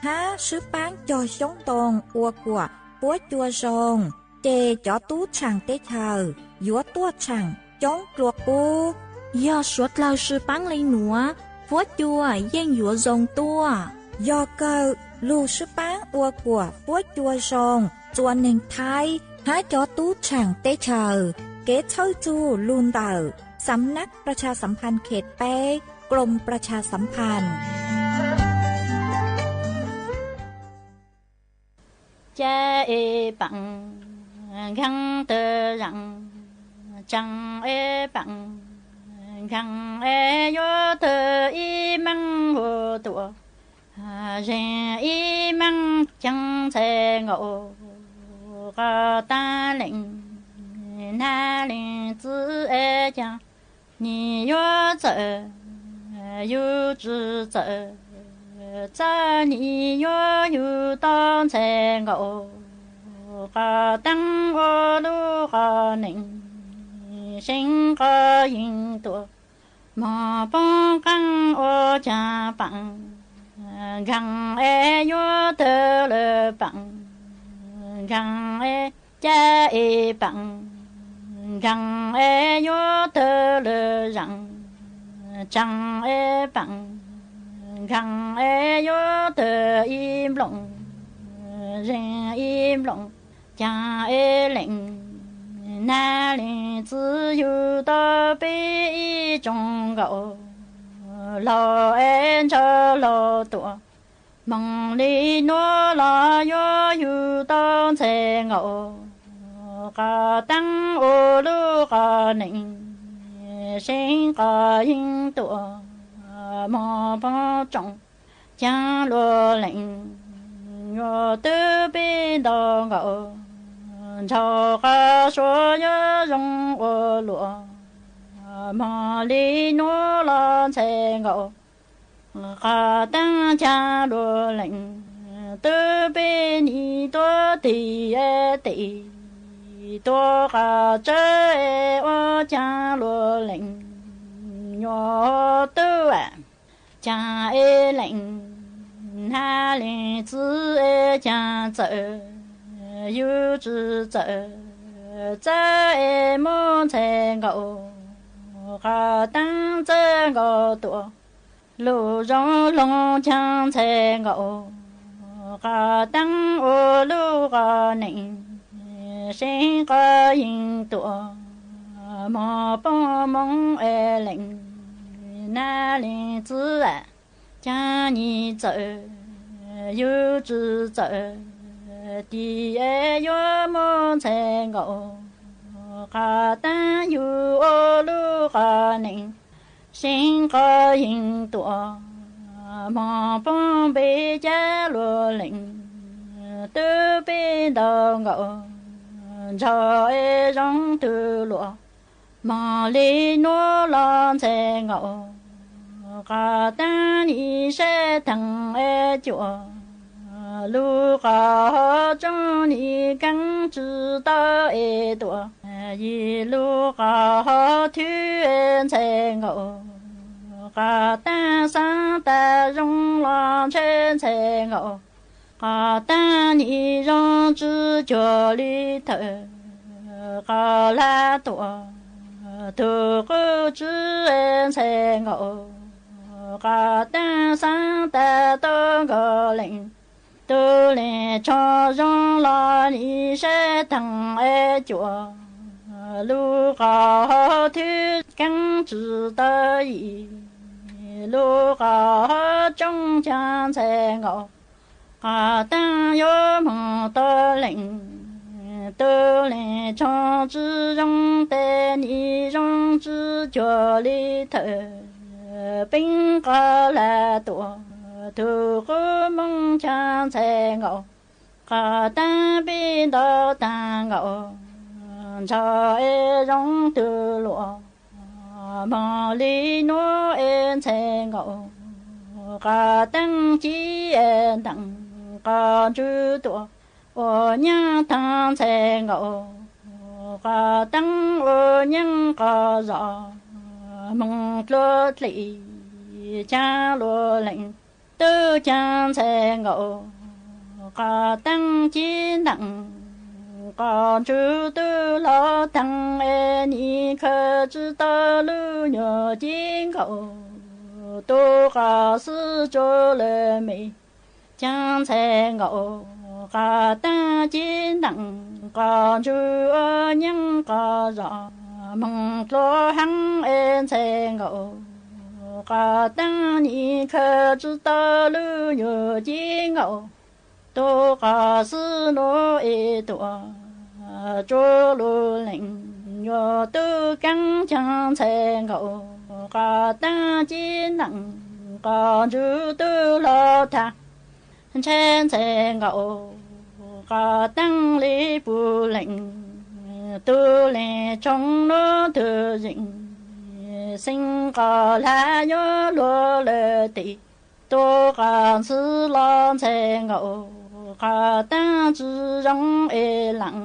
hab swb paab cog xyoob ntoo ua kuam fuab cua zoo, ces cov tub tshaam teb chaws yuav tuaj tshaam coob dlua qub. Yog suav dlawg sw paab le nuav, fuab cua yeej yuav zoo tuaj. Yog kawg, lug swb paab ua kuam fuab cua zoo rua neeg Thaib hab cov tub tshaam teb chaws. Kev txhawb txug lug ntawm Sam nab pras tshas sam phan khes peb, Krom pras tshas sam phan. Ca e paam, nkhaag tawg zaam, tsaa e paam, nkhaag e yuav tawg ib maam hu tuam, zeeg ib maam caag ntxhais nkaus, qhov taag leej, nag leej txwv e caag, nyias yuav txawm, yug tsi txawm, txawm nyias yuav yug tau ntxhais nkaus, qhov taag ua lub qhov neej, seev qhov yeej tuam, moog poob qaab ua caag paam, nkhaag e yuav tawg lawm paam, nkhaag e ca e paam, nkhaag e yuav tawg lawm zaam, tsaa e paam, nkhaag e yuav tawg ib nplooj, zeeg ib nplooj, caag e leej, nag leej txwv yug tau peb ib tsoom nkaus, laug e ntshaw laug tuam, moog le nuav los yuav yug tau ntxhais nkaus, qhov taag ua lub qhov neej, seev qhov yeej tuam, moog poob tsoom, caag luag leej yuav twb peb ntau nkaus, ntshaw qhov suav yuav zoo ua luam, moog le nuav los ntxhais nkaus, qhov taag caag luag leej twb peb nim tuav tig e tes, tuav qhov tsawb e ua caag luag leej yuav tub, caag e leej, nag leej txwv e caag txawm, yug tsi txawm, txawm e muaj ntxhais nkaus, qhov taag txawj nkaus tuam, lug zoo loo caag ntxhais nkaus, qhov taag ua lub qhov neej, seev qhov yeej tuam, moog poob moov e leej, nag leej txwv, caag nyias txawm, yug tsi txawm, tig e yuav muaj ntxhais nkaus, qhov taag yug ua lub qhov neej, seev qhov yeej tuam, moog poob npe cav luag leej twb peb ntau nkaus, ntshaw e zoo tug luam, moog le nuav los ntxhais nkaus, qhov taag nim sab thaam e cuam, lub qhov hov tsoom nim kaab tsi tau e tuam, yim lub qhov hov thwb e ntxhais nkaus, qhov taag xaav tas zoo los ntshe ntxhais nkaus, qhov taag nim zoo tsi cuag le thawm, qhov lag tuam, tug quj tsw e ntxhais nkaus, qhov taag xaav tas tau nkaus leej, tug leej tsho zoo los nim sab thaam e cuam, lub qhov hov thwb kaab tsis tau yim lub qhov tsooj caag ntxhais nkaus. Qhov teeb yuav moog tau leej, tug leej tshooj tsi zoo tes nim zoo tsi cuag li thawm. Peeb qhov hlab tuam tug qub moog caag ntxhais nkaus. Qhov teeb pib ntau taag nkaus, ntshaw es zoo tug luam, moog li nuav es ntxhais nkaus. Qhov teeb ci es nteem qhov ntswg tuam, ua nyeeb taag ntxhais nkaus. Qhov teeb ua nyeeb qhov zos, moog dlua dlim caag lug leej, tug caag ntxhais nkaus. Qhov teeb ci nteem qhov ntswg tug hlo taag es nim khaws tsi tau lub nyuag ci nkaus. Tug qhov xwb tsuav lawv me caag ntxhais nkaus. Qhov teeb ci nteem qhov ntswg ua nyeeb qhov zos, moog dlua heev es ntxhais nkaus. Qhov teeb nim khaws tsi tau lub nyuag ci nkaus. Tug qhov xwb nuav es tuam tsuav lug leej, nyuag tug keeb caag ntxhais nkaus. Qhov teeb ci nteem qhov ntswg tug hlo taag, ntshai ntxhais nkaus. Qhov teeb li puv leej, tug leej tshooj nuav tug zeej, xeeb qhov hlab yuav luag lawm tes, tug qhov ntxhw los ntxhais nkaus. Qhov teeb tsi zoo es leej,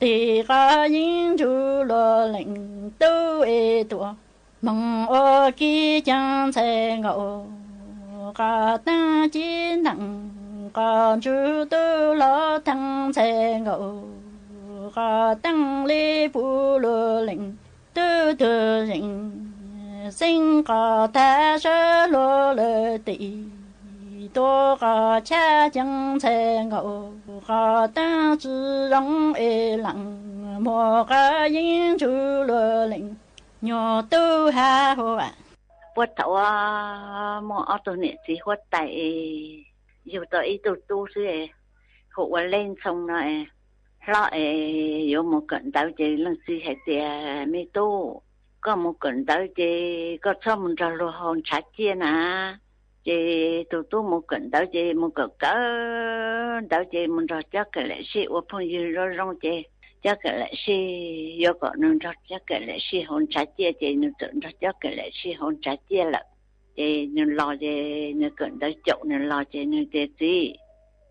tes qhov yeej ntsug luag leej, tub es tuam moog ua ke caag ntxhais nkaus. Qhov teeb ci nteem qhov ntswg tug hlo taag ntxhais nkaus. Qhov teeb li puv luag leej, tub tug zeej, xeeb qhov tag sawv luag lawm tes, tuag qhov chab caag ntxhais nkaus. Qhov teeb tsi zoo es leej, muag qhov yeej ntsug luag leej, nyuag tub hab huv. Puag thaum muaj ob tug niam txiv huab tais, yug tau ib tug tub xwb, hu ua Leej Ntxhoo no. Hlob es yuav mus kawm ntawv ces leej txiv hais tias, me tub, koj mus kawm ntawv ces koj txhob mus nrog luag haus ntshav ciaj na. Ces tus tub mus kawm ntawv ces mus kawm kawm ntawv ces mus nrog Cob Kam Lam Sij ua phooj ywg zoo zoo ces Cob Kam Lam Sij yuav kom nws nrog Cob Kam Lam Sij haus ntshav ciaj ces nws txawm nrog Cob Kam Lam Sij haus ntshav ciaj lawm. Ces nws los ces nws kawm ntawv caum nws los ces nws tias, txiv,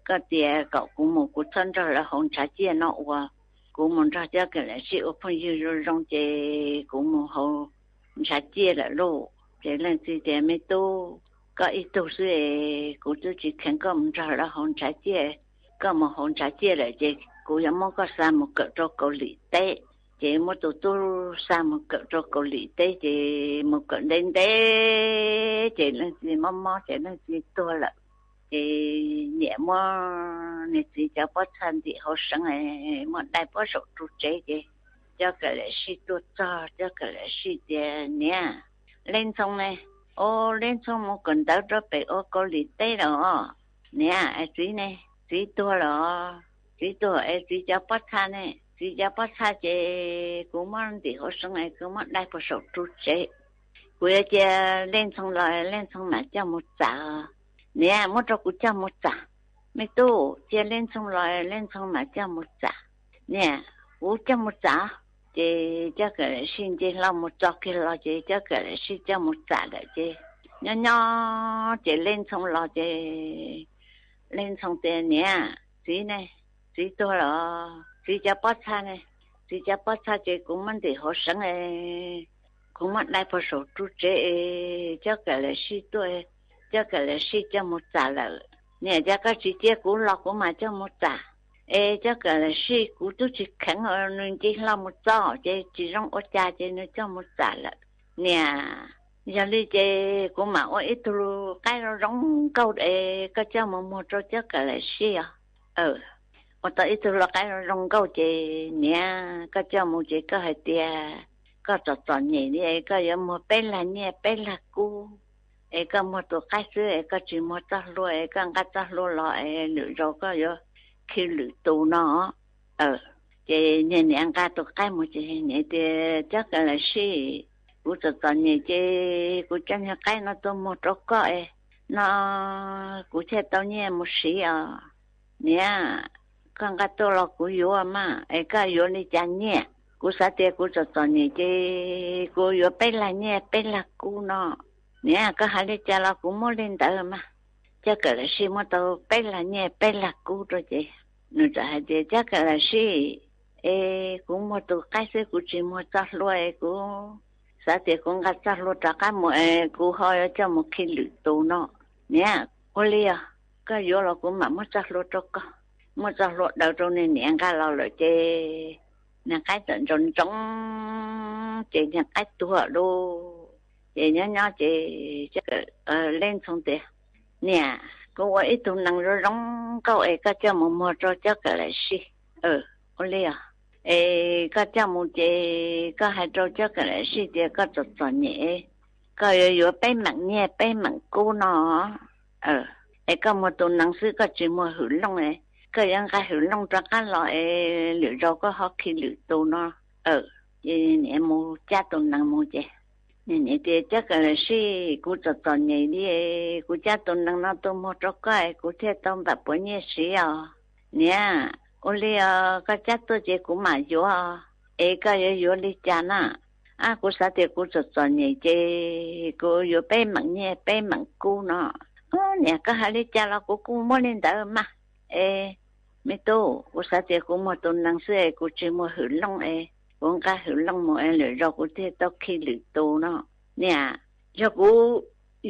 koj tias kom kuv mus kuv txhob nrog lawv haus ntshav ciaj no uas, kuv mus nrog Cob Kam Lam Sij ua phooj ywg zoo zoo ces kuv mus haus ntshav ciaj lawm lauj. Ces leej txiv tias, me tub, koj ib tug xwb es kuv twb tsis kheev koj mus nrog lawv haus ntshav ciaj. Koj mus haus ntshav ciaj lawm ces kuv yuav muab koj xa mus kawm rau Kaus Lim teb. Ces muab tus tub xa mus kawm rau Kaus Lim teb ces mus kawm ntev ntev ces leej txiv mob mob ces leej txiv tuag lawm. Ces niam muab nws txiv cov pob txha ntim hauv seev, muab dai puag saum ru tsev ces Cob Kam Lam Sij tuaj txog, Cob Kam Lam Sij tias, niam, Leej Ntxhoo ne? O, Leej Ntxhoo mus kawm ntawv rau pem ua Kaus Lim teb lawm os. Niam, es txiv ne? Txiv tuag lawm. Txiv tuag es txiv cov pob txha ne? Txiv cov pob txha ces kuv muab ntim hauv seev es kuv muab dai puag saum ru tsev. Kuv yuav cia Leej Ntxhoo los Leej Ntxhoo mam coj mus txam. Niam, muab rau kuv coj mus txam. Me tub, cia Leej Ntxhoo los Leej Ntxhoo mam coj mus txam. Niam, kuv coj mus txam. Ces Cob Kam Lam Sij nce hlo mus txog kiag los ces Cob Kam Lam Sij coj mus txam lawm ces nyob nyob ces Leej Ntxhoo los ces Leej Ntxhoo tias, niam, txiv ne? Txiv tuag lawm. Txiv cov pob txha ne? Txiv cov pob txha ces kuv muab ntim hauv seev, kuv muab dai puag saum ru tsev es Cob Kam Lam Sij tuaj, Cob Kam Lam Sij coj mus txam lawm. Niam, cas koj tsis cia kuv los kuv mam coj mus txam? Es Cob Kam Lam Sij kuv twb tsis kheev, nws nce hlo mus txog ces tsis zoo ua cas ces nws coj mus txam lawm. Niam, yog li ces kuv mam ua ib tug qaib zoo zoo nkauj es koj coj mus muag rau Cob Kam Lam Sij os. Ua tau ib tug lau qaib zoo zoo nkauj ces niam, koj coj mus ces koj hais tias koj txom txom nyem li es koj yuav muag peb lag nyiaj peb lag kub, es koj muag tus qaib xwb es koj tsis muag txoj hlua es koj nqa txoj hlua los es lwm zaus koj yuav khi lwm tus no. Ces niag niam nqa tus qaib mus ces niam tias, Cob Kav Lam Sij, kuv txom txom nyem ces kuv coj niag qaib no tuaj muag rau koj es no kuv thiaj tau nyiaj mus siv os. Niam, koj nqa tuaj los kuv yuav mas es koj yuav li cas nyiaj? Kuv xav tias kuv txom txom nyem ces kuv yuav peb lag nyiaj peb lag kub no. Niam, koj hais li cas los kuv muab li ntawd mas. Cob Kav Lam Sij muab tau peb lag nyiaj peb lag kub rau ces nws txawm hais tias, Cob Kav Lam Sij, es kuv muag tus qaib xwb kuv tsis muag txoj hlua es kuv xav tias kuv nqa txoj hlua rov qab mus es kuv ho yuav coj mus khi lwm tus no. Niam, ua li os, koj yuav los kuv mam muab txoj hlua rau koj. Muab txoj hlua daws rau niag niam nqa los lawm ces niag qaib txawm ntsoov ntsoov ces niag qaib tuag lauj. Ces nyob nyob ces Cob Kav Lam Sij tias, Niam, kuv ua ib tug nees zoo zoo nkauj es koj coj mus muag rau Cob Kav Lam Sij. Ua li os, es koj coj mus ces koj hais rau Cob Kav Lam Sij tias koj txom txom nyem, koj yuav yuav peb meem nyiaj peb meem kub no es koj muag tus nees xwb koj tsis muag hwm looj, koj yuav nqa hwm looj rov qab los es lwm zaus koj ho khi lwm tus no. Ces niam mus cab tus nees mus ces niam tias, Cob Kav Lam Sij, kuv txom txom nyem li, kuv cab tus nees no tuaj muag rau koj es kuv thiaj tau npam puav nyiaj siv os. Niam, ua li os, koj cab tuaj ces kuv mam yuav, es koj yuav yuav li cas na? Ab, kuv xav tias kuv txom txom nyem ces kuv yuav peb meem nyiaj peb meem kub no. Niam, koj hais li cas los kuv kuj muab li ntawd mas. Es me tub, kuv xav tias kuv muag tus nees xwb es kuv tsis muag hwm looj es kuv nqa hwm looj mus es lwm zaus kuv thiaj tau khi lwm tus no. Niam, yog kuv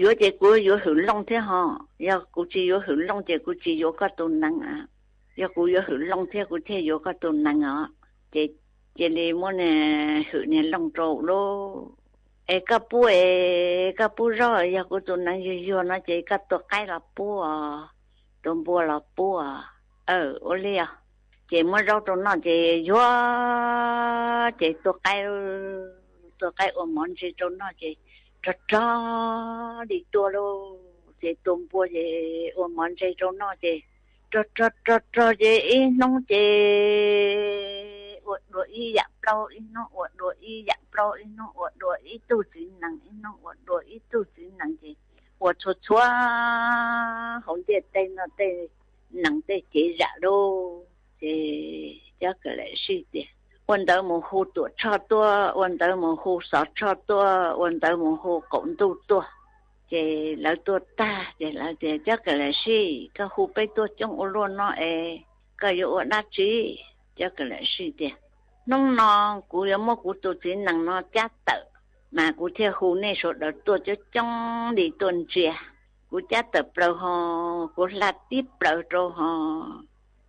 yuav ces kuv yuav hwm looj thiab ho, yog kuv tsis yuav hwm looj ces kuv tsis yuav koj tus nees. Yog kuv yuav hwm looj thiab kuv thiaj yuav koj tus nees os. Ces cia li muab hwm niag looj rau lauj. Es koj pub, es koj pub zaub, yog kuv tus nees yuag yuag no ces koj tua qaib los pub, tua npua los pub. Ua li os. Ces muab zaub rau noj ces yuag ces tua qaib, tua qaib ua mov ntse rau noj ces rog rog li tuaj lauj. Ces tua npua ces ua mov ntse rau noj ces rog rog rog rog ces ib hnub ces ua dua ib yam plaub, ib hnub ua dua ib yam plaub, ib hnub ua dua ib tug txiv nees, ib hnub ua dua ib tug txiv nees ces ua txhua txhua hauv ntiaj teb no tej nees tej cev zam lauj. Ces Cob Kav Lam Sij tias, Ua ntawd mus hu Tuam Tshoj tuaj, ua ntawd mus hu Xov Tshoj tuaj, ua ntawd mus hu Qaum Ntuj tuaj. Ces lawv tuaj tag ces lawv tias, Cob Kav Lam Sij, koj hu peb tuaj coob ua luaj no es koj yuav ua dab tsi? Cob Kav Lam Sij tias, Hnub no kuv yuav muab kuv tus txiv nees no cab tawm, mas kuv thiaj hu nej sawv daws tuaj coob coob li tuaj ntsia. Kuv cab tawm plaws ho kuv hla tib plaws rau ho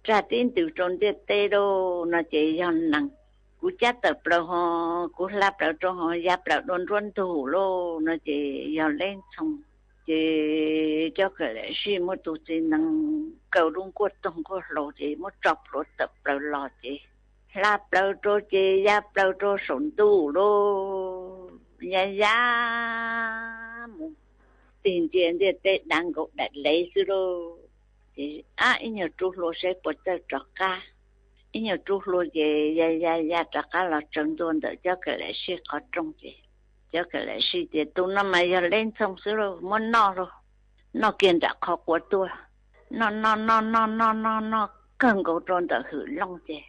tsaj tib ntws rau ntiaj teb lauj no ces yog nees. Kuv cab tawm plaws ho kuv hla plaws rau ho ya plaws dua nruab ntug lauj no ces yog leb ntxhoo. Ces Cob Kav Lam Sij muab tus txiv nees kaw lub nkuaj toog nkuaj hlau ces muab tso plhuav tawm plaws los ces hla plaws rau ces ya plaws rau saum ntuj lauj. Ya ya mus tig ntsia ntiaj teb dav nkaus daim lev xwb lauj. Ces ab, ib nyuag rub hlua saib puas txawj rov qab. Ib nyuag rub hlua ces ya ya ya rov qab los tsaws ntua ntawm Cob Kav Lam Sij qhov rooj ces Cob Kav Lam Sij tias, Tus no mas yog leb ntxhoo xwb lauj, muab noj lauj. Noj kiag nram qhov quav tuaj, noj noj noj noj noj noj noj kawg nkaus rau ntawm hwm looj ces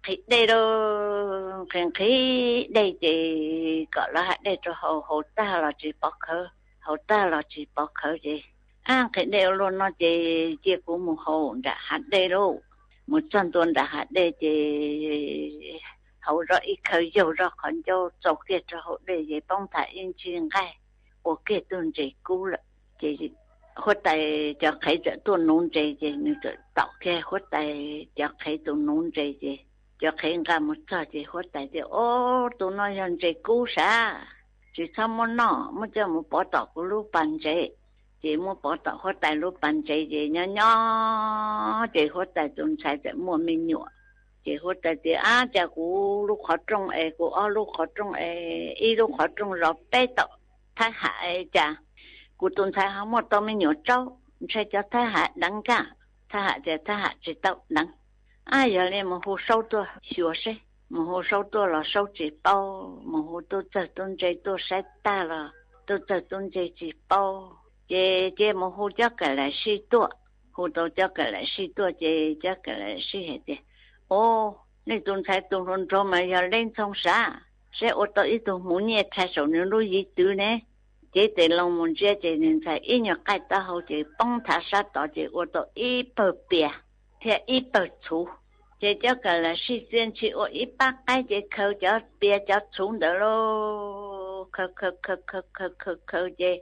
nqhis dej lauj. Nqhis nqhis dej ces kom lawv hav dej rau haus, haus tag los tsis pov khawv, haus tag los tsis pov khawv ces, Ab, nqhis dej ua luaj no ces cia kuv mus haus nram hav dej lauj. Mus txog ntua nram hav dej ces haus zoj ib khawv yaug zoj qhov ncauj txaus kiag rau hauv dej ces poob tham ib ntsis nqaij, ua kiag tug ntses kub lawm. Ces huab tais cov qhev txawm tuaj nuv ntses ces nws txawm tom kiag huab tais cov qhev tus nuv ntses ces cov qhev nqa mus txog ces huab tais tias, Ob, tus no yog ntses kub sav, tsis txhob muab noj, muab coj mus pov tom kuv lub pas ntsev. Ces muab pov tom huab tais lub pas ntsev ces nyob nyob ces huab tais tus ntxhais txawm muaj me nyuam. Ces huab tais tias, Ab, cas kuv lub qhov rooj es kuv ob lub qhov rooj es ib lub qhov rooj zov peb tom thab ham es cas kuv tus ntxhais ho muaj tau me nyuam tsaub, ntshai cov thab ham deev nkaj. Thab ham tias thab ham tsis tau deev. Ab, yog li mus hu saub tuaj xyuas seb. Mus hu saub tuaj los saub tsis paub, mus hu tub txawg tub ntse tuaj saib tag los tub txawg tub ntse tsis paub. Ces cia mus hu Cob Kam Lam Sij tuaj. Hu tau Cob Kam Lam Sij tuaj ces Cob Kam Lam Sij hais tias, Au, nej tus ntxhais tus hluas nraug mas yog Leej Ntxhoo sav, seb ua tau ib tug hmuv nyiaj rhais saum nws lub yiv twv ne. Cev tes loo mus ntsia ces nws ntxhais ib nyuag qaij taub hau ces poob thav sab tod ces ua tau ib pawg pias thiab ib pawg txhuv. Ces Cob Kam Lam Sij txia ntshis ua ib pab qaib ces khaws cov pias cov txhuv ntawd lauj, khaws khaws khaws khaws khaws khaws khaws ces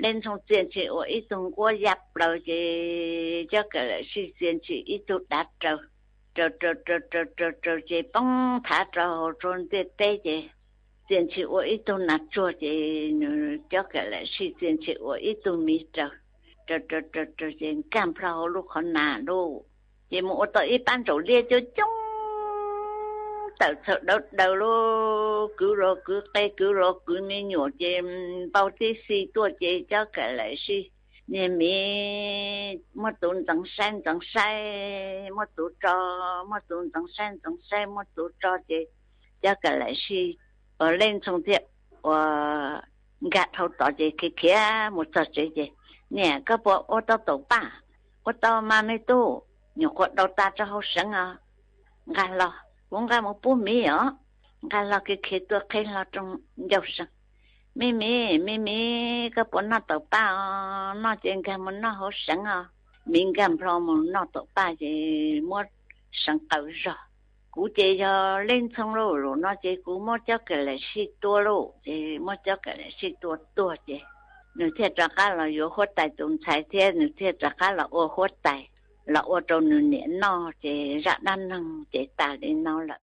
Leej Ntxhoo txia ntshis ua ib tug nquab ya plaws ces Cob Kam Lam Sij txia ntshis ib tug dav raws, raws raws raws raws raws raws ces poob thav rau hauv rau ntiaj teb ces txia ntshis ua ib tug nas tsuag ces nws Cob Kam Lam Sij txia ntshis ua ib tug miv raws, raws raws raws raws ces nkag nplho hauv lub qhov nas lauj. Ces mus ua tau ib pab ntsaum liab coob coob tawm txhaws dawv daws lauj, kwv los kwv qe, kwv los kwv me nyuam ces npau tib xi tuaj ces Cob Kam Lam Sij niag miv muab tus ntxeev saib ntxeev saib, muab tus tso, muab tus ntxeev saib ntxeev saib, muab tus tso ces Cob Kam Lam Sij, ua Leej Ntxhoo thiab ua nkag dhau tod ces khiav khiav mus txog tsev ces, Niam, koj puas ua tau taum paj? Ua tau mas me tub, nyuam qhuav daus tas rau hauv seev os. Nqa hlo, kuv nqa mus pub miv os. Nqa hlo khiav khiav tuaj qheb hlo rau ncauj seev. Me miv, me miv, koj puas noj taum paj os? Noj ces nkag mus noj hauv seev os. Miv nkag nplho mus noj taum paj ces muab seev qaws zog. Kuv ces yog Leej Ntxhoo lauj, zaum no ces kuv muab Cob Kam Lam Sij tua lauj. Ces muab Cob Kam Lam Sij tua tuag ces nws thiaj rov qab los yuav huab tais tus ntxhais thiab nws thiaj rov qab los ua huab tais, los ua rau nws niam noj ces zaj dab neeg ces tas li no lawm.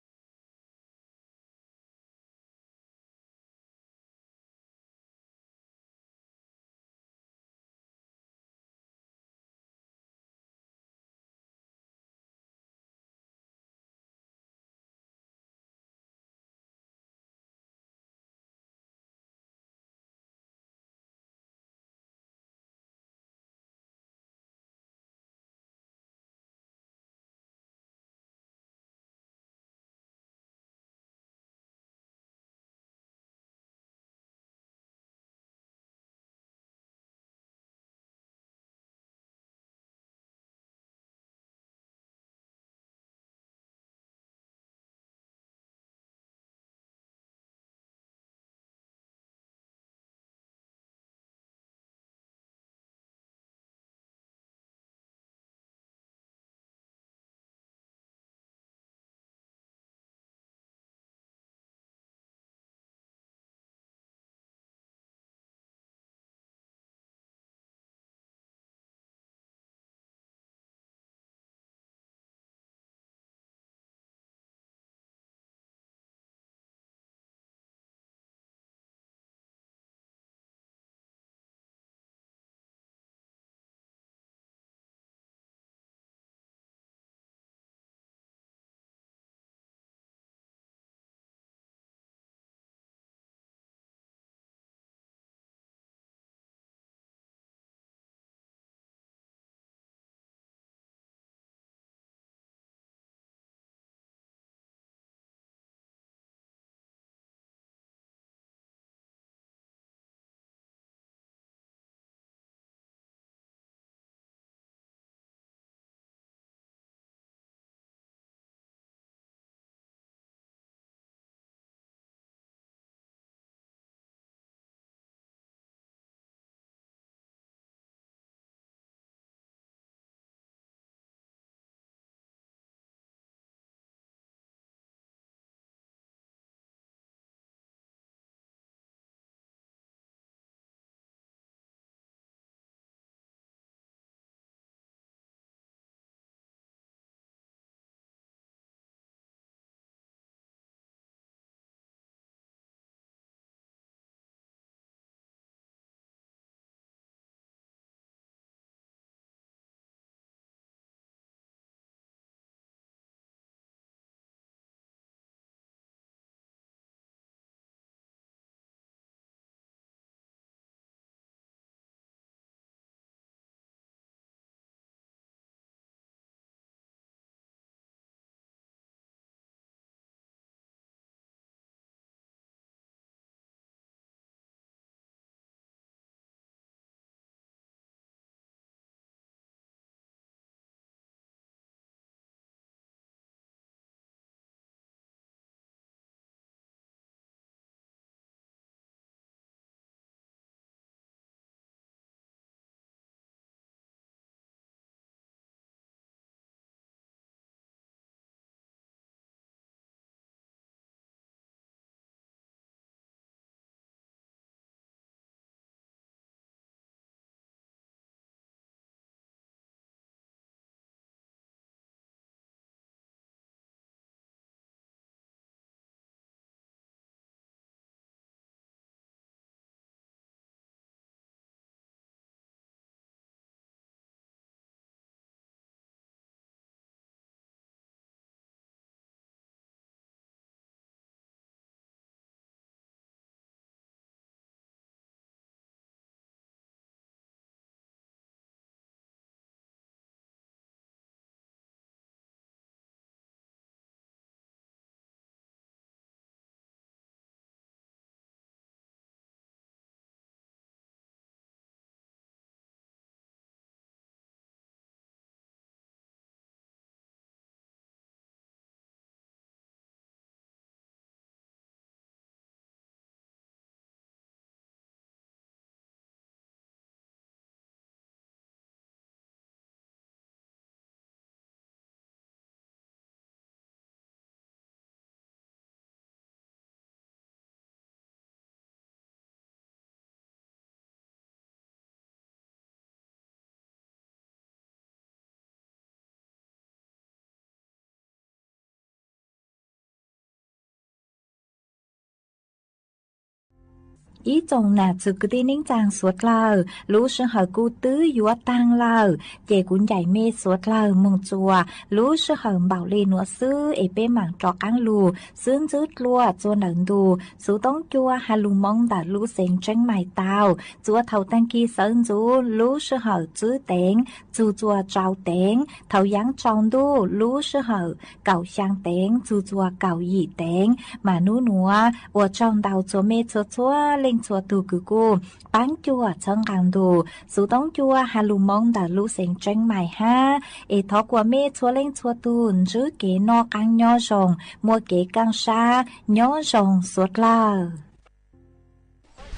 Ib tsoom nam txiv kwv tij neej tsaa suav dlawg, lub sij hawm kuj twb yuav taag lawm, ces kuv ncaim mej suav dlawg moog txuas lub sij hawm npaum le nuav xwb es peb maam rov qaab lug xwb ntxwb dlua txuas ntawm ntu xuv toob cua has lug moo ntawm lub xeev Tseeb Mais tau. Txuas thaum taag kis sawv ntxuv lub sij hawm txwb teev txug txuas tsau teev, thaum yaav tsaus ntuj lub sij hawm kaum xyaa teev txug txuas kaum yim teev. Mas nub nuav ua tsaug ntau txhua mej txhua txhua leej txhua tug kws kuj paab cuam txhawb nqaa ntu xuv toob cua has lug moo ntawm lub xeev Tseeb Mais hab. Es thov kuas mej txhua leej txhua tug ntsib kev noj qaab nyob zoo, muaj kev kaaj sab nyob zoo suav dlawg.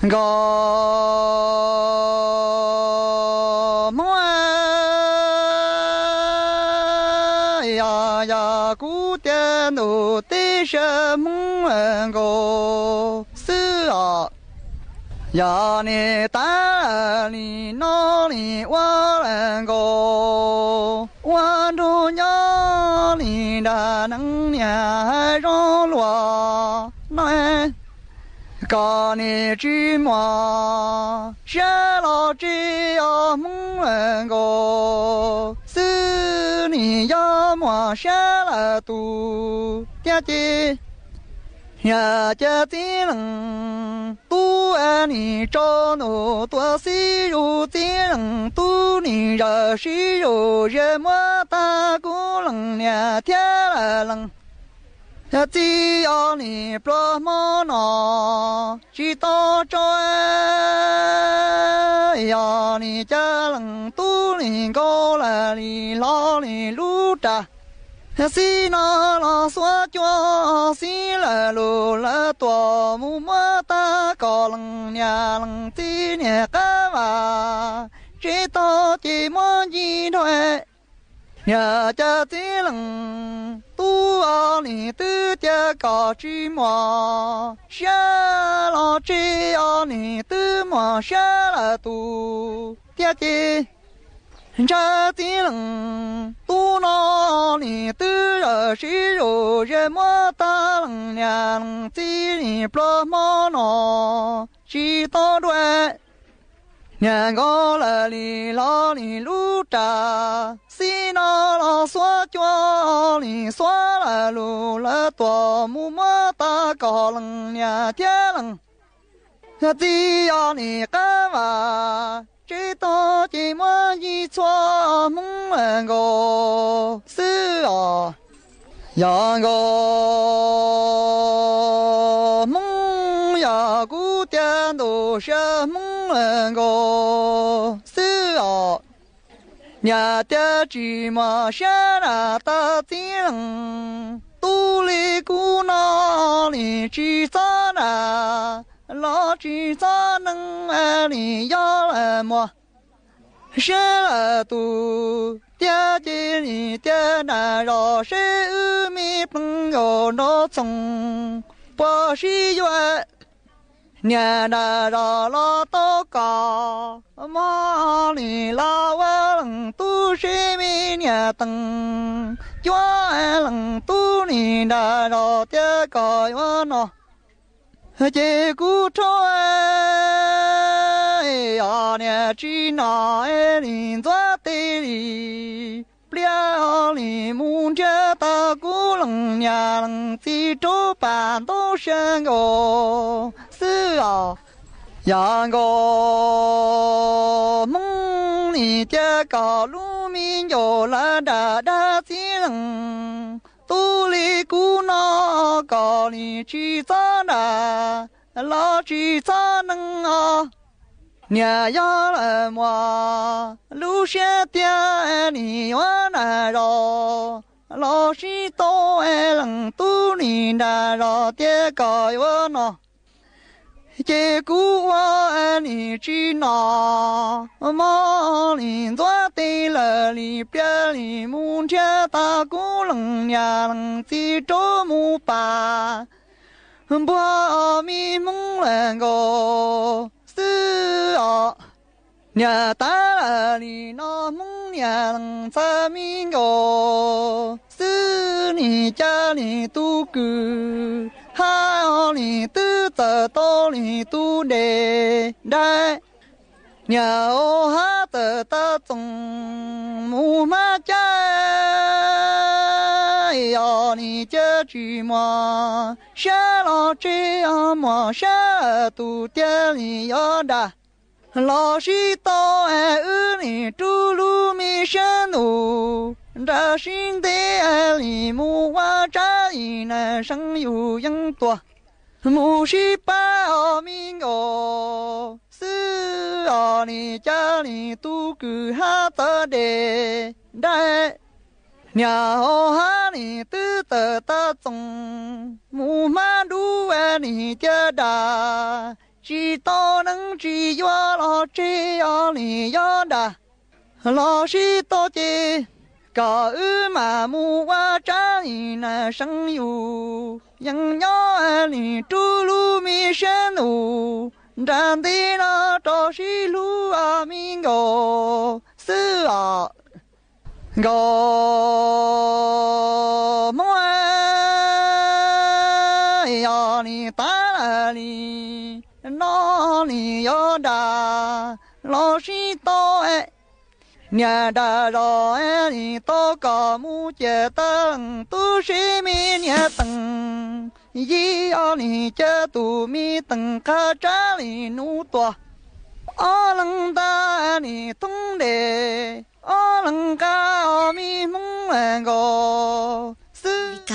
Nkauj Hmoob yog, yog kuv tias ntuj teb sab Hmoob nkaus xwb os. Yog nim tab nim no nim ua nkaus ua nrug nyob nim nrag neeb niam hav zoov luas no, kom nim tsis muaj sab los tsis yog Hmoob nkaus xwb, nim yog muaj sab lawm tus tiag ces yog ca txiv leej tub nim tso ntuj tua xib zus, txiv leej tub nim zawm sib zus ze muab tag kuv leej niam thiab leej txiv. Yog nim pluag hmo no tsis tau tso, yog nim ca leej tub nim nkaus lawm nim hlo nim lub ras, xib no los xuab cua, xib lawm lug lawv tuam mus muab tag kom leej niam leej txiv niam qab vas tsev tog ces muab ncig dhau. Niam ca txiv leej tub os, nim twb tias kom tsis muaj sab los tsis os, nim twb muaj sab lawm tus tiag ces ntshaw txiv leej tub no nim twb zawm sib zus ze muab tag leej niam leej txiv, nim pluag hmo no tsis tau dua. Niam nkaus lawm nim hlo nim lub ras, xib no los xuab cua, nim xuab lawm lug lawv tuam mus muab tag kom leej niam thiab leej txiv os, nim qab vas tsev tog ces muab ncig txhua Hmoob nkaus xwb os. Yog nkaus Hmoob yog kuv tias ntuj sab Hmoob nkaus xwb os. Niam tias tsis muaj sab nram tag txiv leej tub li kuv no, nim tsis txhob nram los tsis txhob neeg, nim yog lawm muaj sab lawm tus tiag ces nim tias nram zos seb wb me pleev nkaus nraug txoos puas sib yuav. Niam nram zos los tau kom mog, nim los ua leej tub seb me niam tees cuab leej tub, nim nram zos tias kom yuav no ces kuv rhaub, yog niam tsis nom nim ntxuav tes li pliab, nim mus nrhiav tau kuv leej niam leej txiv rau pam ntaub sab nkaus xwb os. Yog nkaus Hmoob nim tias kom lub me ncaus lawv nram dag txiv leej tub li kuv no, kom nim tsis txhob nram los tsis txhob neeg os. Niam yog lawm muaj lub siab tiag, nim yuav nram zos los sib tau leej tub, nim nram zos tias kom yuav no ces kuv ua nim tsis nom mog, nim ntxuav tes lawm li pliab, nim mus nrhiav tau kuv leej niam leej txiv rau mus pam npuag me Hmoob lawm nkaus xwb os. Niam tab lawm li no Hmoob niam leej txhaj me nkaus xwb, nim ca nim tus kws Hab os nim twb txawm tau nim tus dej nraim, niam hau hab txawm tau txoos mus hmab cab, os nim cia tsis muaj siab los tseg, muaj siab tus tiag li yuav dag. Los sib tau es wb nim rub lub me siab ntuj nrag sib ntev li mus ua tsab li nas seev yus yeej tuag. Mus sib pab os me nkaus xwb os nim cas nim tus kwj hab txawv dej nraim, niam hau hab nim twb txawm tau txoos mus hmab dub nim cia dag. Tsis tau neeb tsis yuav los tseg os nim yuav dag. Los sib tau ces kom wb mam mus ua tsab li nas seev yus yeej nyob nim rub lub me siab ntuj nrag ntev no rau sib hlub os me nkaus xwb os. Nkaus Hmoob os nim tav lawm li no nim yuav dag los sib tau, niam dag zos nim tau kom mus ciam tawg leej tub seb me niam tees yij os nim cia tus me tees qab tsab li nub tuag. Ob leeg ntag nim thoob dej, ob leeg nqa os me Hmoob nkaus xwb.